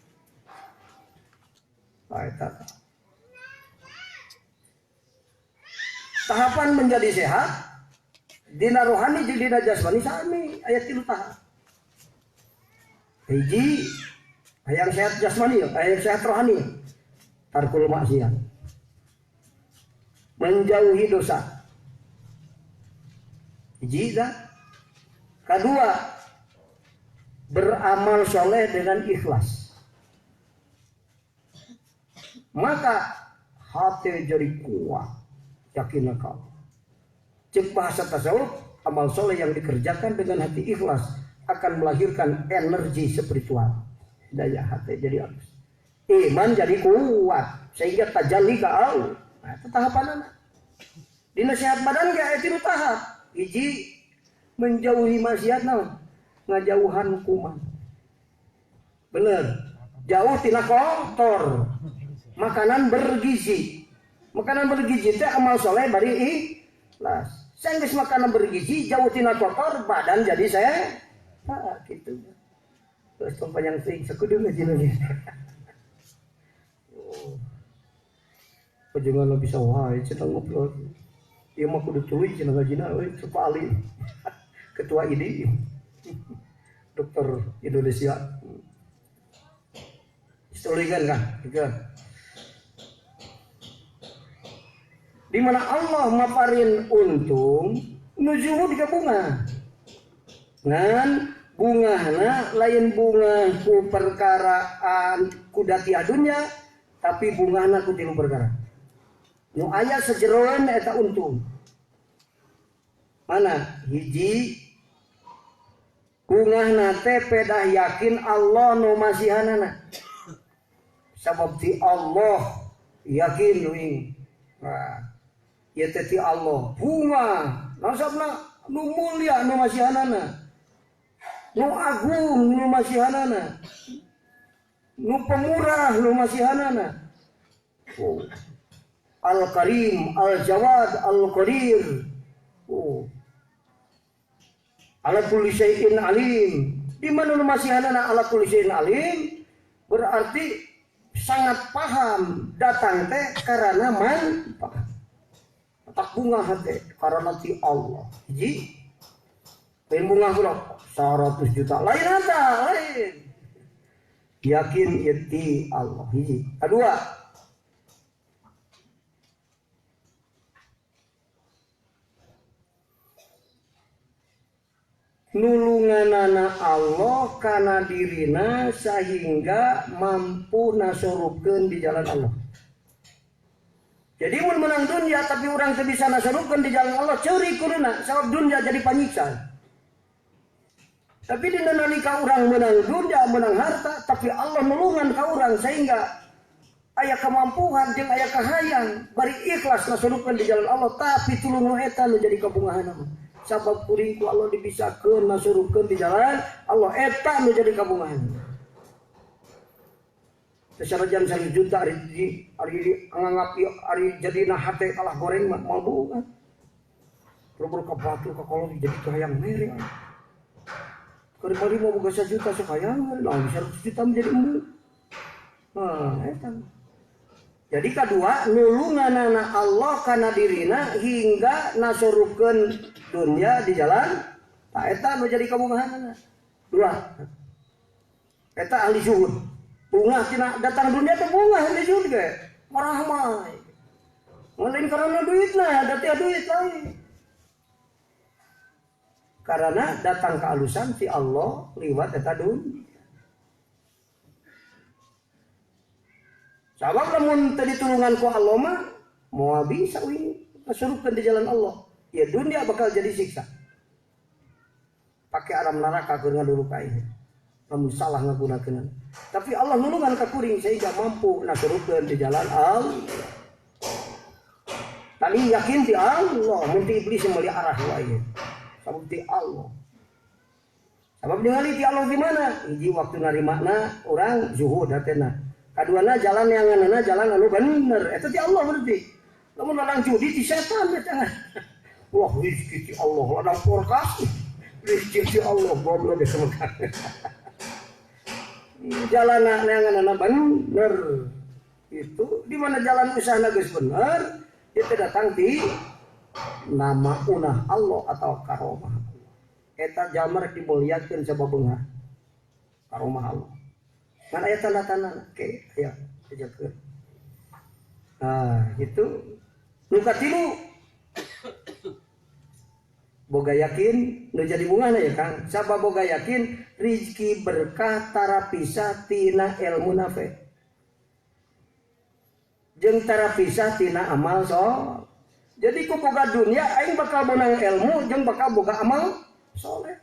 Tahapan menjadi sehat dina rohani jeung dina jasmani sami aya 3 tahap. Hiji hayang sehat jasmani, hayang sehat rohani, tarkul maksiat. Menjauhi dosa. Hiji dah. Kedua, beramal soleh dengan ikhlas. Maka hati jadi kuat, yakinlah kau. Cek bahasa tasawuf, amal soleh yang dikerjakan dengan hati ikhlas akan melahirkan energi spiritual. Daya hati jadi halus. Iman jadi kuat sehingga tajalli ka Allah. Nah, itu tahapan anak. Dina sehat badan ge aya 3 tahap. Hiji menjauhi maksiat naon? Ngajauhan kuman. Bener. Jauh tina kotor. Makanan bergizi. Makanan bergizi teh amal soleh bari ikhlas. Sanggeus makanan bergizi jauh tina kotor badan jadi sehat. Ah, gitu. Terus panjang sing sakudu ngaji lagi. Oh. Pajangan bisa wae cenah ngobrol. Ieu mah kudu tuluy cenah ngajina euy Pak Ali. Ketua ID. Dokter Indonesia. Istulikeun kan? Gitu. Di mana Allah maparin untung nujuhu di bunga. Ngan bungahna lain bunga ku perkaraan ku dati adunya tapi bungahna ku tilu perkara. Nu aya sejeroan eta untung. Mana? Hiji bungahna teh pedah yakin Allah nu masihanana. Sabab ti Allah yakin euy. Nah, ieu teh ti Allah bunga nasabna nu mulia nu masihanana. Nu agung nu masihanana. Nu pemurah nu masihanana. Oh. Al-Karim, Al-Jawad, Al-Qadir. Oh. Ala kulli syai'in alim. Di mana nu masihanana ala kulli syai'in alim berarti sangat paham datang teh karena manfaat. Tak bunga hati karena ti Allah. Hiji lain bunga pula 100 juta lain hata lain. Yakin ti Allah. Hiji. Kedua, nulunganana Allah kana dirina sehingga mampu nasorupkeun di jalan Allah. Jadi mun menang dunia tapi orang teu bisa nasorupkeun di jalan Allah, ceurik kuduna sabab dunia jadi panyiksa. Tapi dina nalika urang menang dunia, menang harta, tapi Allah nulungan ka urang sehingga aya kemampuan jeung aya kahayang bari ikhlas nasorupkeun di jalan Allah, tapi tulung nu eta nu jadi kabungahan mah. Sabab kuring ku Allah dibisakeun nasorupkeun di jalan Allah eta nu jadi kabungahan. Sarajan 1 juta ari nganggap ari jadina hate kalah goreng mah moal bunga. Boro-boro ka batu ka kolor jadi kahayang mere. Keur bari mau boga 1 juta sok hayang, nah 100 juta menjadi embung. Nah, eta. Jadi kedua, nulunganana Allah kana dirina hingga nasorupkeun dunia di jalan, tah eta nu jadi kabungahanana. Dua. Eta ahli zuhud. Bunga tina datang dunia teh bunga ahli zuhud ge. Marahmai. Lain karena duitna, da duit lain. Karena datang kealusan si Allah liwat eta dunia. Sabab lamun teu ditulungan ku Allah mah moal bisa uing kasurupkeun di jalan Allah. Ya dunia bakal jadi siksa. Pake alam neraka keur ngadulu ka ieu. Lamun salah ngagunakeun. Tapi Allah nulungan ka kuring sehingga mampu nasurupkeun di jalan Allah. Tadi yakin ti Allah, mun ti iblis meuli arah wae. Sabab ti Allah. Sabab ningali ti Allah di mana? Hiji waktu narimana urang zuhud hatena. Kaduana jalan yang ngeunana jalan anu bener. Eta ti Allah berarti. Lamun ladang judi ti setan eta. Wah, rezeki ti Allah, ladang porkas. Rezeki ti Allah goblok geus mekar. Jalan yang bener. Itu di mana jalan usahana geus bener, itu datang di nama unah Allah atau karomah Allah. Eta jalma rek dimuliakeun sabab beunghar. Karomah Allah. Kan aya tanda-tanda ke aya ajakeun. Nah, itu nu katilu boga yakin nu jadi bungahna ya Kang. Sabab boga yakin rizki berkah tara pisah tina ilmu nafe. Jeung tara pisah tina amal soleh. Jadi ku boga dunia aing bakal menang ilmu jeung bakal boga amal soleh.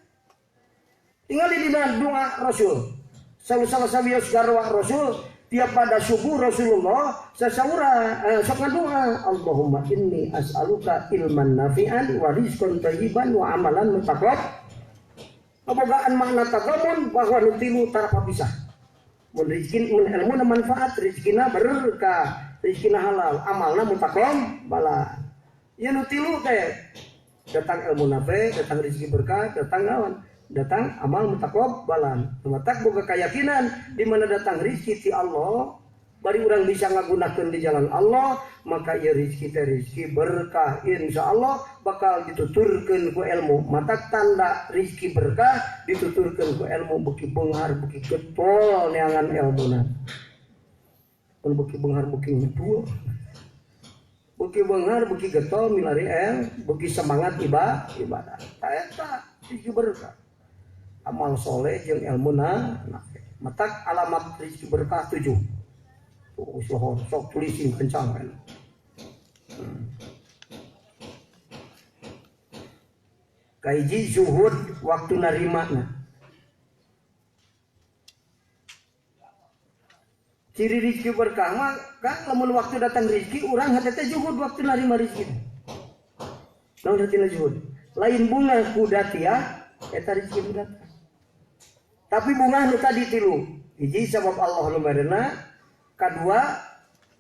Tinggal di dina doa Rasul. Salah sawios garwa Rasul tiap pada subuh Rasulullah sasaura sok ngadoa Allahumma inni as'aluka ilman nafi'an wa rizqan thayyiban wa amalan mutaqabbal. Kabogaan makna taqabbal bahwa nu tilu tara papisah. Mun rezeki mun ilmuna manfaat, rezekina berkah, rezekina halal, amalna mutaqabbal. Ieu nu tilu teh datang ilmu nafi, datang rezeki berkah, datang naon? Datang amal mutaqabbalan. Matak boga keyakinan di mana datang rezeki ti Allah, bari urang bisa ngagunakeun di jalan Allah, maka ieu rezeki teh rezeki berkah insyaallah bakal dituturkeun ku ilmu. Matak tanda rezeki berkah dituturkeun ku ilmu beuki beunghar beuki getol neangan ilmuna. Mun beuki beunghar beuki ngedul. Beuki beunghar beuki getol milari beuki semangat ibadah. Eta rezeki berkah. Amal soleh jeung ilmu na matak alamat rezeki berkah 7. Tuh sok tulisin kencang kan. Kahiji zuhud waktu narimana. Ciri rezeki berkah mah kan lamun waktu datang rezeki urang hate teh zuhud waktu narima rezeki. Naon hartina zuhud? Lain bunga kudatia eta rezeki datang. Tapi bunga nu tadi tilu. Hiji sabab Allah nu merena, kadua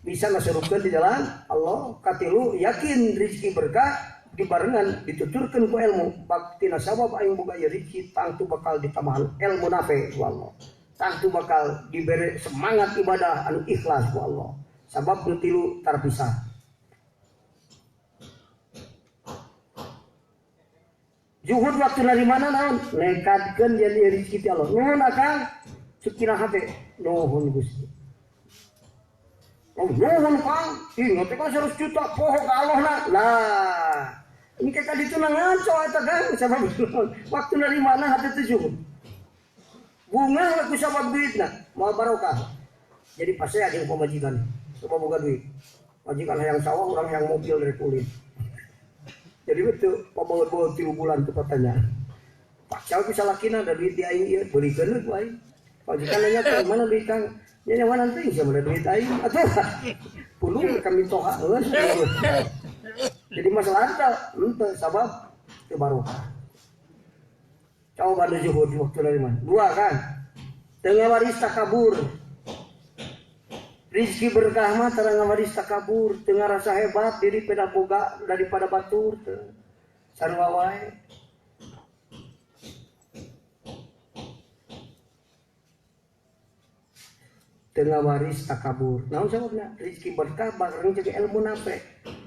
bisa ngasurupkeun di jalan Allah, katilu yakin rezeki berkah dibarengan dituturkeun ku ilmu baktina sabab aing boga ieu rezeki tangtu bakal ditambahan ilmu nafe ku Allah. Tangtu bakal dibere semangat ibadah anu ikhlas ku Allah. Sabab nu tilu terpisah. Zuhud waktu dari mana naon? Nekadkeun jadi rezeki ti Allah. Nuhun akang, cukina hate. Nuhun Gusti. Oh, nuhun Kang, ingat teh 100 juta poho ka Allah na. Lah, engke ka ditu na ngaco eta Kang, sabab waktu dari mana hate teh zuhud. Bunga ku sabab duitna, moal barokah. Jadi pasti ada yang pamajikan, coba boga duit. Majikan hayang sawah, orang yang mobil dari kulit. Jadi betul, pabaut-baut 3 bulan tuh katanya. Paksa bisa lakina ada duit di aing ieu, beulikeun ku aing. Majikan nanya ke mana duit Kang? Ya yang mana teuing sia mana duit aing. Atuh pulung kami toha heuh. Jadi masalah teh henteu sabab teu barokah. Coba nu zuhud waktu dari mana? Dua kan. Teu ngawaris takabur. Rizki berkah mah tara ngawaris takabur, teu ngarasa hebat diri pedagoga daripada batur teu. Sarua wae. Teu ngawaris takabur. Naon sababna? Rizki berkah bareng jeung ilmu nafe.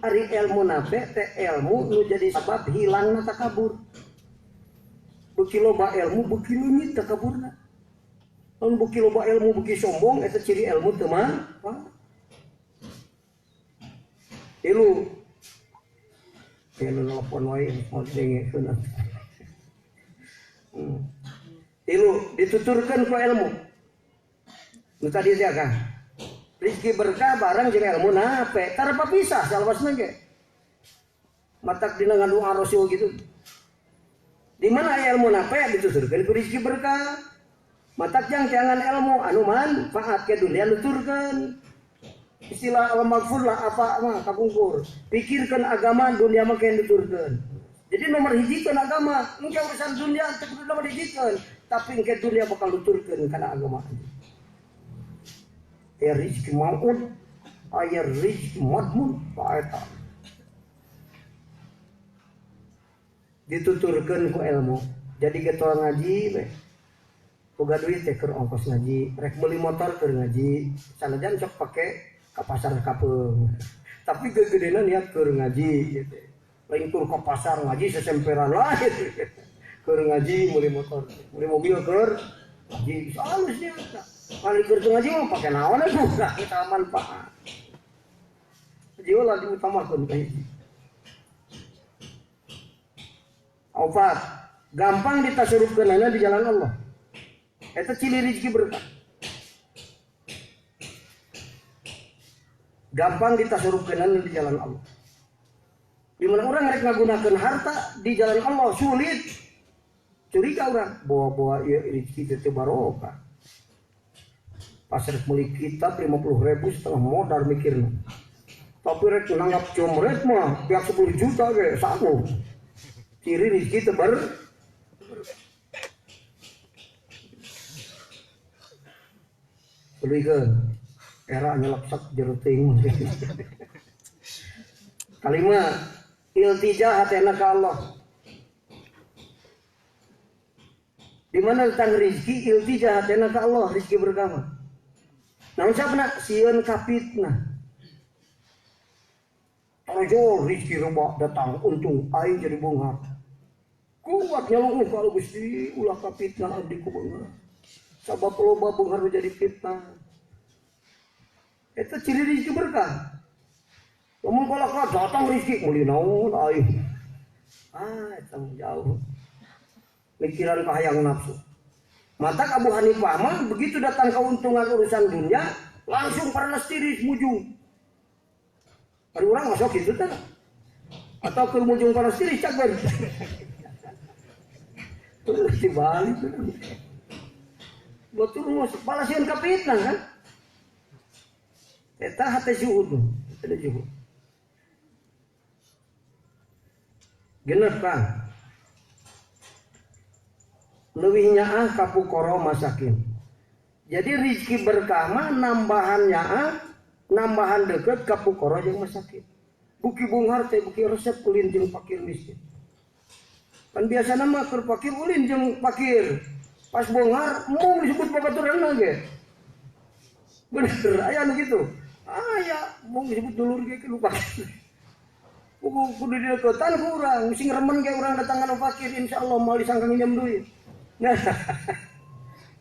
Ari ilmu nafe teh ilmu nu jadi sabab hilangna takabur. Beuki loba ilmu beuki leungit takaburna. Lamun beuki loba ilmu beuki sombong eta ciri ilmu teu manfaat. Tilu. Tilu nelpon wae mau dengekeun. Tilu dituturkeun ku ilmu. Nu tadi teh Kang. Rezeki berkah bareng jeung ilmu nape, tara papisah salawasna ge. Matak dina ngadoa Rasul gitu. Di mana aya ilmu nape dituturkeun ku rezeki berkah. Matak jang jangan ilmu anu manfaat ke dunia nuturkeun. Istilah al-maghfur lah apa mah kapungkur. Pikirkan agama dunia mah ke nuturkeun. Jadi nomor hijikeun agama, engke urusan dunia teu kudu nomor hijikeun, tapi engke dunia bakal nuturkeun kana agama. Aya rezeki maud, aya rezeki madmun, eta. Dituturkeun ku ilmu. Jadi ketua ngaji we. Boga duit teh keur ongkos ngaji, rek meuli motor keur ngaji, sanajan sok pake ka pasar kapeung. Tapi gegedena niat keur ngaji gitu. Lain keur ka pasar ngaji sesemperan lah gitu. Keur ngaji meuli motor, meuli mobil keur ngaji halus nya. Kalau keur ngaji mah pake naon atuh, kita manfaat. Jiwa lah diutamakeun ka hiji. Opat, gampang ditasurupkeunana di jalan Allah. Eta ciri rezeki berkah. Gampang ditasurupkeunana di jalan Allah. Di mana orang rek ngagunakeun harta di jalan Allah sulit. Curiga orang bawa-bawa ieu rezeki teh barokah. Pas rek meuli kitab 50.000 setengah modal mikirna. Tapi rek nanggap comret mah pihak 10 juta ge sanggup. Ciri rezeki teh ber belikeun era nyeleksak jero teuing. Kalima iltija hatena ka Allah. Di mana tentang rezeki iltija hatena ka Allah, rezeki berkah. Naon sabna sieun ka fitnah. Tarjo rezeki loba datang untung aing jadi beunghar. Kuat nyalungguh ka Gusti ulah ka fitnah abdi ku beunghar. Sabab loba beunghar jadi fitnah. Eta ciri rezeki berkah. Lamun kalaka datang rezeki meuli naon aing. Ah, eta jauh. Mikiran kahayang nafsu. Matak Abu Hanifah mah begitu datang keuntungan urusan dunia langsung panas tiris mujung. Ada orang masuk gitu teh. Atau ke mujung panas tiris cager. Terus dibalik. Betul masuk balasian ka fitnah kan? Eta hate zuhud. Eta zuhud. Genep Kang. Leuwih nyaah ka fuqara masakin. Jadi rizki berkah mah nambahannya nambahan deket ka fukara jeung masakin. Buki beunghar teh buki resep ulin jeung fakir miskin. Kan biasana mah keur fakir ulin jeung fakir. Pas beunghar mung disebut babaturanna ge. Bener aya nu kitu. Aya mung disebut dulur ge ku fakir. Kudu dideketan ku urang, sing remen ge urang datang ka fakir insyaallah moal disangka nginjem duit. Nah,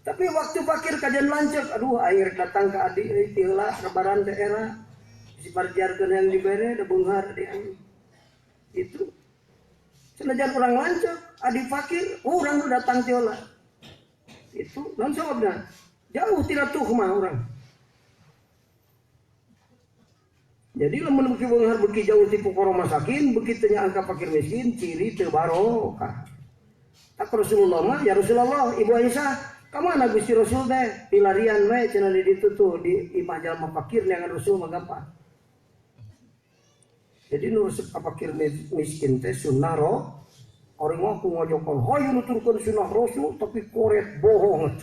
tapi waktu fakir kajian lanceuk, aduh aing rek datang ka adi euy ti heula lebaran teh era. Si parjarkeun yang dibere da beunghar di aing. Itu senajan urang lanceuk, adi fakir, urang nu datang ti heula. Itu naon sababna? Jauh tina tuhmah urang. Jadi lamun beuki beunghar beuki jauh ti fukara masakin, beuki teu nyaah ka fakir miskin, ciri teu barokah. Tak Rasulullah mah, ya Rasulullah, Ibu Aisyah, ka mana Gusti Rasul teh? Pilarian we cenah di ditu tuh di imah jalma fakir neangan Rasul mah gampang. Jadi nu resep ka fakir miskin teh sunnah roh. Orang mah ku ngajokon hayu nuturkeun sunnah Rasul tapi koret bohong.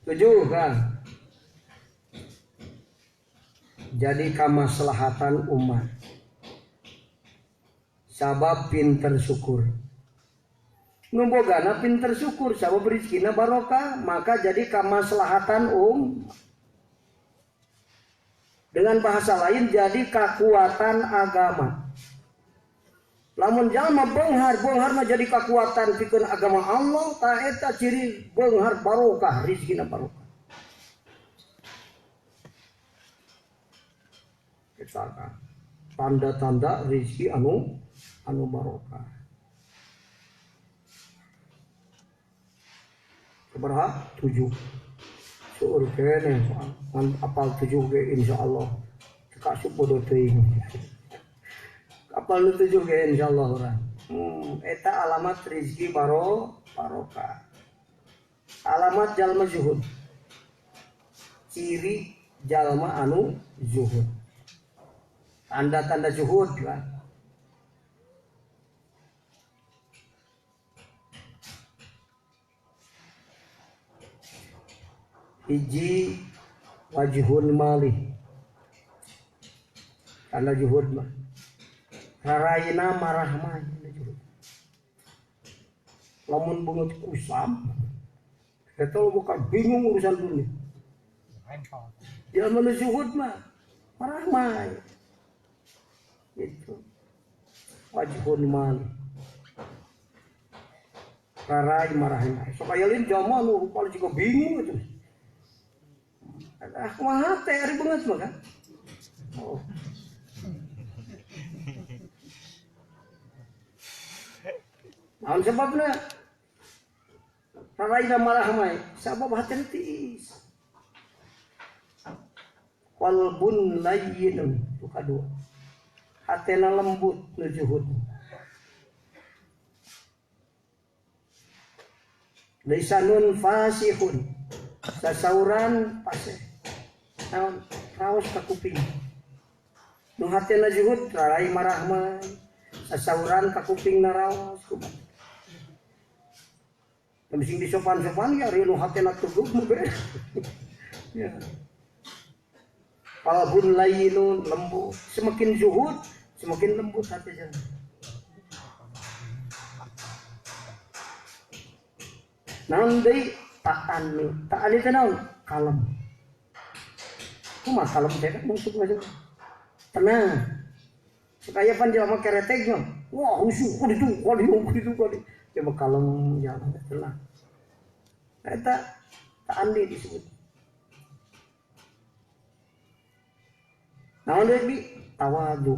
Tujuh kan. Jadi kamaslahatan umat. Sabab pinter syukur. Nu bogana pinter syukur sabab rezekina barokah, maka jadi kamaslahatan Dengan bahasa lain jadi kekuatan agama. Lamun jalma beunghar, beunghar mah jadi kekuatan pikeun agama Allah, ta eta ciri beunghar barokah, rezekina barokah. Eta tanda-tanda rezeki anu barokah. Sabaraha? 7. Seueur keneh ngan apal 7 ge insyaallah. Teu asup bodoh teuing. Apal nu 7 ge insyaallah urang. Eta alamat rezeki barokah. Alamat jalma zuhud. Ciri jalma anu zuhud. Tanda-tanda zuhud lah. Hiji wajhun malih. Tanda zuhud mah. Raraina marah mah zuhud. Lamun beungeut kusam eta bukan bingung urusan dunia. Jalma nu zuhud mah marah mah. Itu wajhun malih. Rarai marahna. Sok aya lain jalma nu paling juga bingung itu. Ah kumaha teh ari beungeut mah kan. Oh. Naon sebabna? Raraina marah mah sabab hatena tiis. Qalbun layyinun tu kadua. Hatena lembut nu zuhud. Lisanun fasihun. Sasauran paseh. Naon raos ka kuping. Nu hatena zuhud rarai marah mah. Sasauran ka kuping na raos kumaha. Sing disopan-sopan ya ari nu hatena tugug mah beres. Ya. Qalbun layyinun lembut. Semakin zuhud semakin lembut hati jalan. Naon deui ta'ani. Ta'ani teh naon? Kalem. Kumaha kalem teh maksud maksud? Tenang. Supaya pan jelema keretek nya. Wah, husu ku ditu, ku ditu, ku ditu, ku ditu. Coba kalem jalan tenang. Eta ta'ani disebut. Naon deui tawadu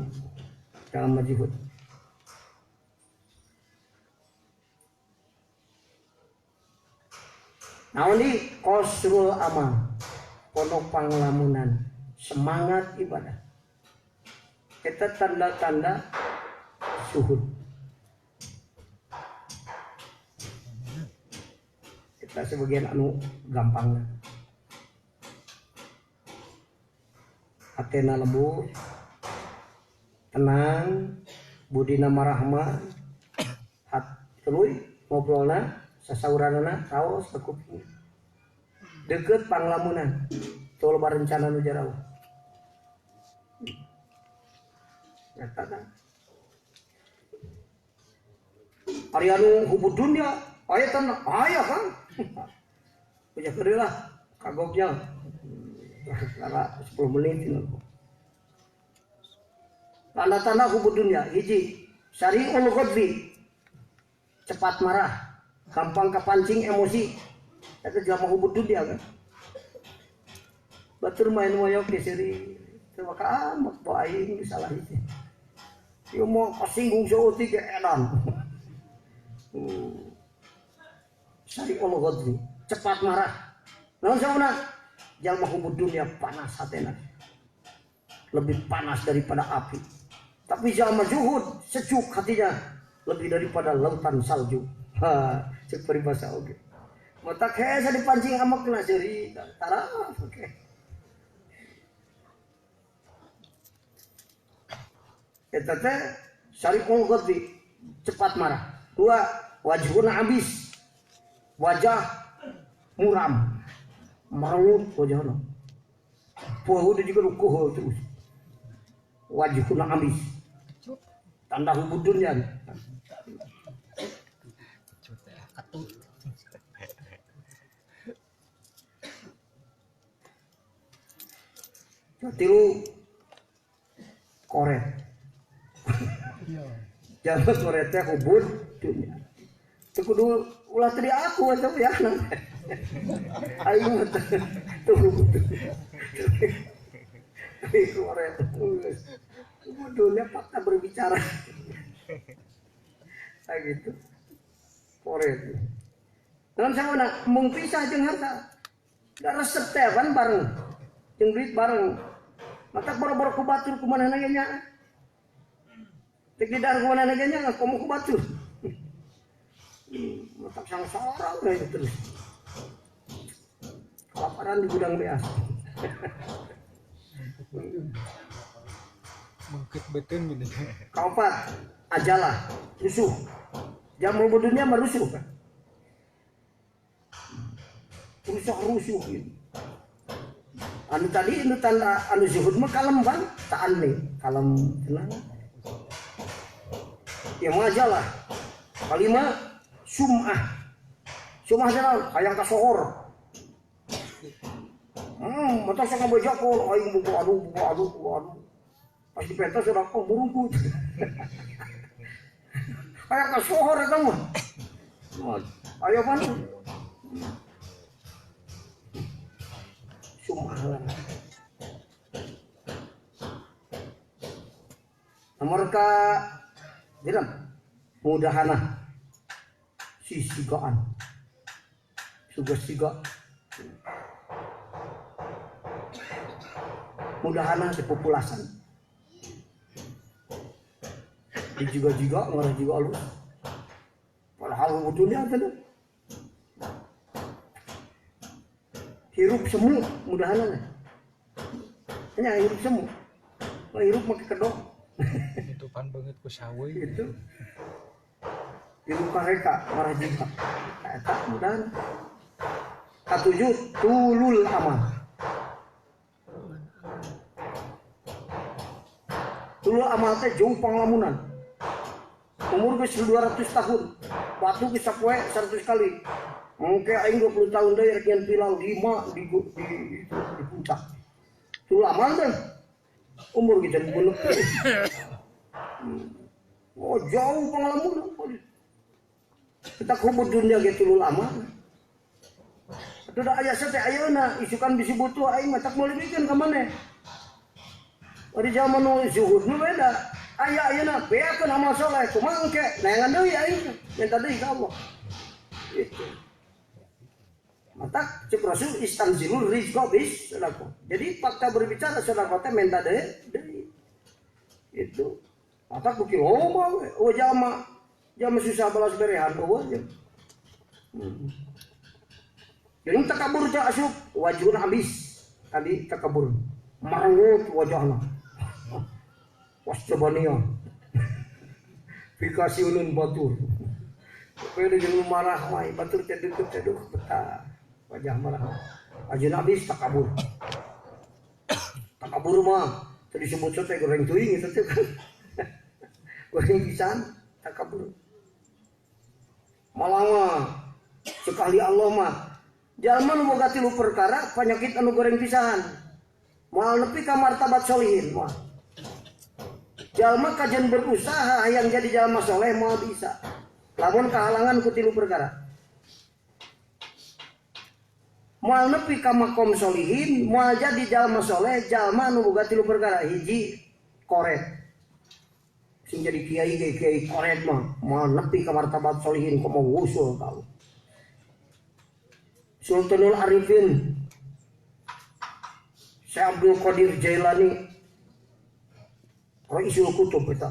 dalam majhud. Naon deui qasrul amal, pondok panglamunan, semangat ibadah. Eta tanda-tanda zuhud. Eta sebagian anu gampangna. Hatena lembut, tenang, budina marahmah, hat tuluy ngobrolna Sasauranana raos ka kuping. Deukeut panglamunan. Teu loba rencana nu jarauh. Eta tah. Ari anu hubud dunya aya tan aya kan. Punya keureuh lah kagoknya. Karena 10 menit ini. Tanda-tanda hubud dunya hiji syari'ul ghadbi, cepat marah, gampang kepancing emosi. Eta jelema hubud dunya kan. Batur main moyok ge seuri teu maka amat bae aing disalahi teh. Ieu mah kasinggung saeutik ge edan. Syari'ul ghadbi, cepat marah. Naon sauna? Jalma hubud dunya panas hatena. Lebih panas daripada api. Tapi jalma zuhud sejuk hatinya lebih daripada lautan salju. Ha, cek peribahasa oge. Mata hese dipancing amekna seuri taraf oke. Eta teh syari'ul ghadbi, cepat marah. Dua, wajhun abis, wajah muram, merengut wajahna. Poho juga rukuh terus. Wajhun abis, tanda hubud dunya. Tilu koret. Jangan koret teh hubud dunya. Teu kudu ulah teu diaku atuh ya. Aing mah teu hubud. Koret. Hubud dunya fakta berbicara. Kayak gitu. Koret. Naon sauna mung pisah jeung harta. Da resep teh kan bareng. Jeung duit bareng. Mata boro-boro ku batur kumanehna ge nya. Tek didahar kumanehna ge nya komo ku batur. Matak sangsara we terus. Kelaparan di gudang beas. Mengket beten gini. Kaopat, ajalah, rusuh. Jamu dunia mah rusuh kan. Rusuh-rusuh gitu. Anu tadi anu tanda anu zuhud mah kalem bang, taan nih, kalem tenang. Ya mah ajalah. Kalima sum'ah. Sum'ah naon? Hayang kasohor. Mata sok ngabejakol aing buku adu buku adu buku adu. Pas dipenta sudah kok burungkut. Hayang kasohor eta mah. Ayo pan. Sum'ah lah. Nomor ka bilang mudahana sisigaan suga-siga mudahana dipopulasan dijiga-jiga ngarah jiga alus padahal dunia teh hirup semu mudahana nya hirup semu hirup make kedok itu pan banget ku sawe itu hirup kareka marah jiga eta mudahana. Katujuh tulul amal. Tulul amal teh jauh panglamunan. Umur geus 200 tahun, batu geus sapoe 100 kali. Mungkin aing 20 tahun deui rek nyen pilau 5 di puncak. Tulul amal teh umur geus jadi buleuk. Oh jauh panglamunan. Kita kubur dunia ge tulul amal. Atuh da aya teh ayeuna isukan bisi butuh aing mah tak meuli mikeun ka maneh. Ari zaman nu zuhud nu beda. Aya ayeuna beakeun amal saleh kumaha engke neangan deui aing minta deui ka Allah. Itu. Mata cek Rasul istanzilul rizqa bis sedekah. Jadi fakta berbicara sedekah teh minta deui. Itu. Mata beuki loba we. Oh jama jama susah balas berehan eueuh jeung. Jadi takabur teh asup wajhun habis. Tadi takabur merengut wajahna. Wasjabania. Pikasiunun batur. Pokoknya jeung marah wae, batur teh deukeut teh duh betah. Wajah marah. Ajeuna abis takabur. Takabur mah teu disebut teh goreng teuing eta teh kan. Goreng pisan takabur. Malah mah cek ahli Allah mah jalma nu boga tilu perkara penyakit anu goreng pisan. Moal nepi ka martabat solihin mah. Jalma kajen berusaha hayang jadi jalma soleh moal bisa. Lamun kahalangan ku tilu perkara. Moal nepi ka makom solihin, moal jadi jalma soleh, jalma nu boga tilu perkara. Hiji koret. Sing jadi kiai ge kiai koret mah moal nepi ka martabat solihin komo wusul tau. Sultanul Arifin Syekh Abdul Qadir Jailani Raisul Kutub eta.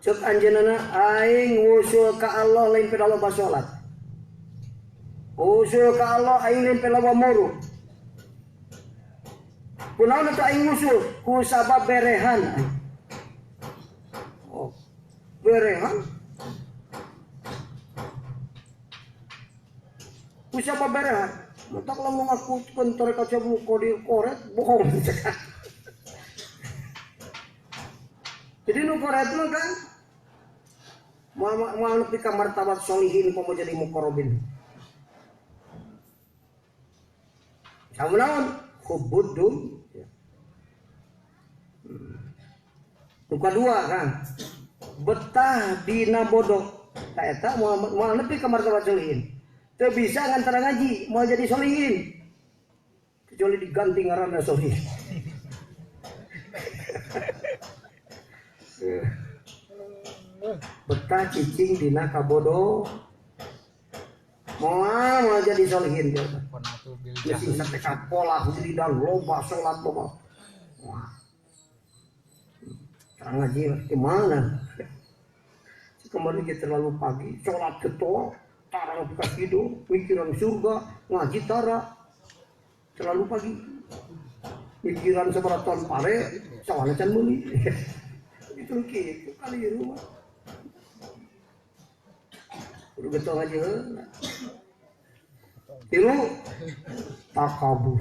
Cek anjeunna aing wusul ka Allah lain pada loba salat. Wusul ka Allah aing lain pada loba muru. Kunaon atuh aing wusul? Ku sabab berehan. Oh, berehan. Ku sabab berehan. Matak lamun ngakukeun tarekat Syekh Abdul Qadir koret bohong. Jadi nu koret mah kan moal nepi ka martabat solihin komo jadi muqarrabin. Samunaon hubbud dum. Nu kadua kan betah dina bodoh. Ta eta moal nepi ka martabat solihin. Teu bisa ngantara ngaji moal jadi solihin. Kecuali diganti ngaranna solihin. Betah cicing dina kabodo moal jadi solihin dia. Geus sampai ka pola wiridan loba salat loba. Wah. Terang ngaji di mana? Kemarin kita terlalu pagi, salat getol, tarang buka hidup, pikiran surga, ngaji tara. Terlalu pagi. Pikiran sabaraha ton pare, sawana can meuli. Itu kitu kali rumah. Kudu getol ngaji heula. Tilu takabur.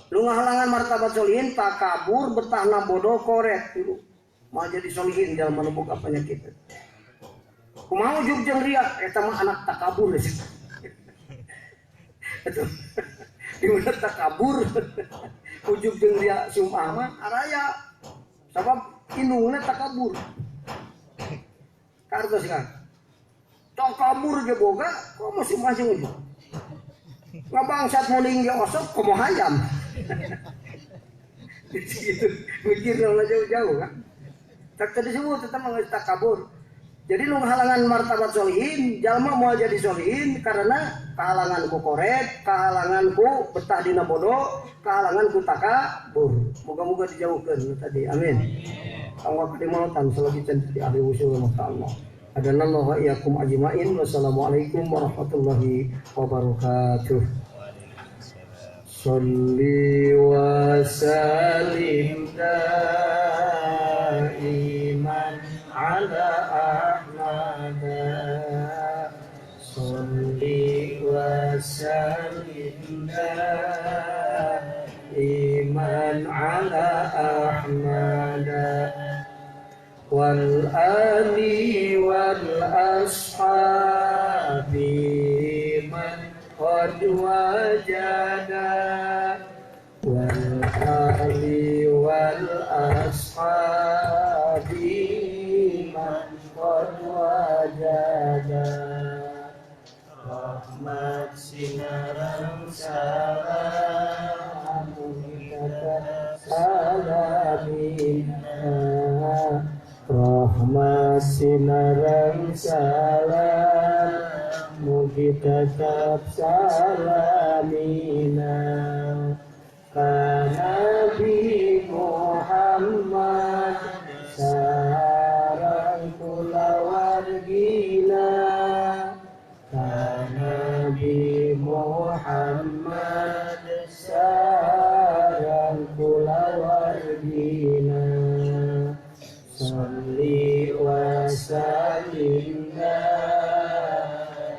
Lu ngahalangan martabat solihin takabur betahna bodoh koret tilu. Moal jadi solihin dalam menumbuk penyakit. Kumaha ujug jeung ria eta mah anak takabur. Itu di mana takabur ujug jeung ria sumah mah araya. Sabab indungna takabur. Kartos kan. Takabur ge boga komo sumah jeung ujug. Ngabangsat muling ge osok komo hayam. Gitu mikir jauh-jauh kan. Tak tadi disebut tetap mengais takabur. Jadi lu halangan martabat solihin, jalma moal jadi solihin karena kahalangan ku koret, kahalangan ku betah dina bodoh, kahalangan ku takabur. Moga-moga dijauhkan tadi. Amin. Tangwa kalimatan selagi jadi ahli usul maka Allah. Adanallahu wa iyyakum ajmain. Wassalamualaikum warahmatullahi wabarakatuh. Sholli wa sallim daiman ala Ahmad. Sholli wa sallim daiman ala Ahmad wal ali wal ashabi man qad wajada wal ahli wal ashabi man qad wajada. Rahmat sinaran salam salamina, rahmat sinaran salam mugi tetap salamina. Ka Nabi Muhammad sareng kulawargina, ka Nabi Muhammad sareng kulawargina. Sholli wa sallim وسلم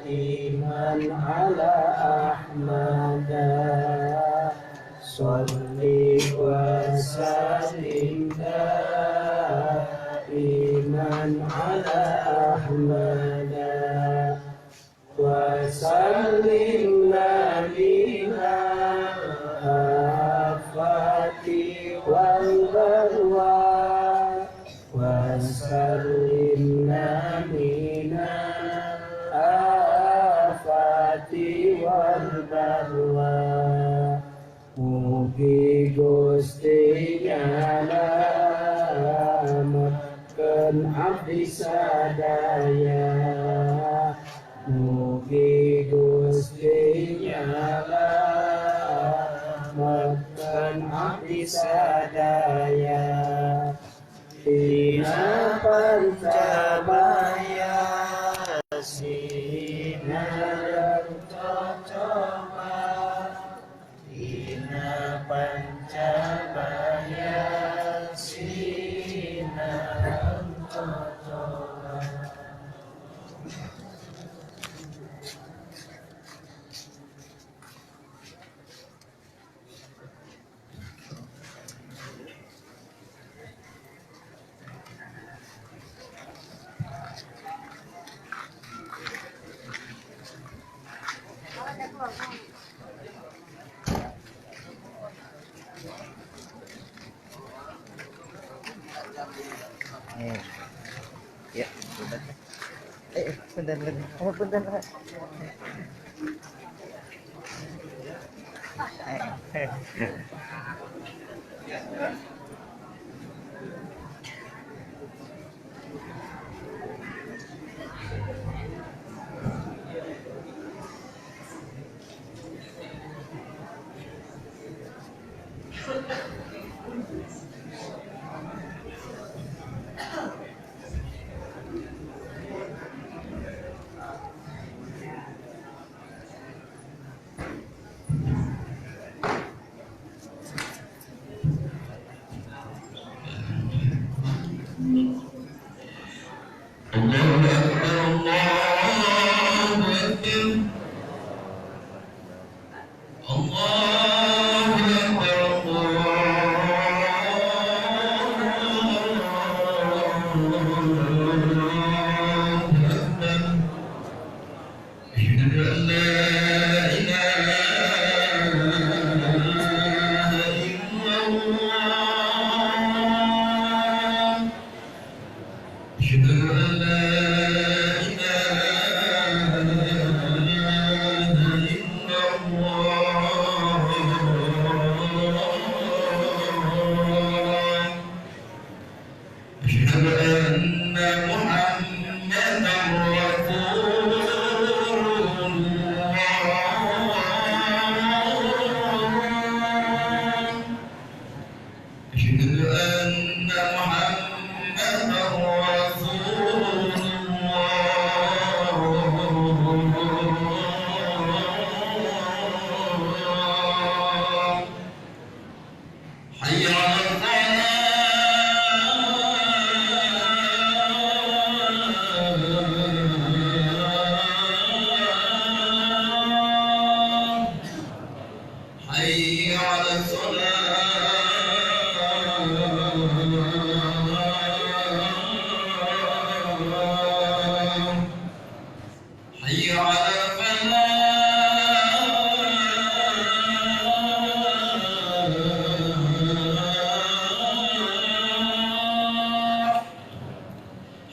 دائما على أحمد صل وسلم دائما على أحمد وسلمنا من الآفات والبلوى وسلمنا من الآفات والبلوى Mugi Gusti nyalametkeun abdi sadaya Mugi Gusti nyalametkeun abdi sadaya Dina pancabaya sinareng cocoba Dina pancabaya sinareng cocoba. Ya, bentar. Bentar, bentar. Oh, bentar.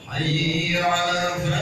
حي على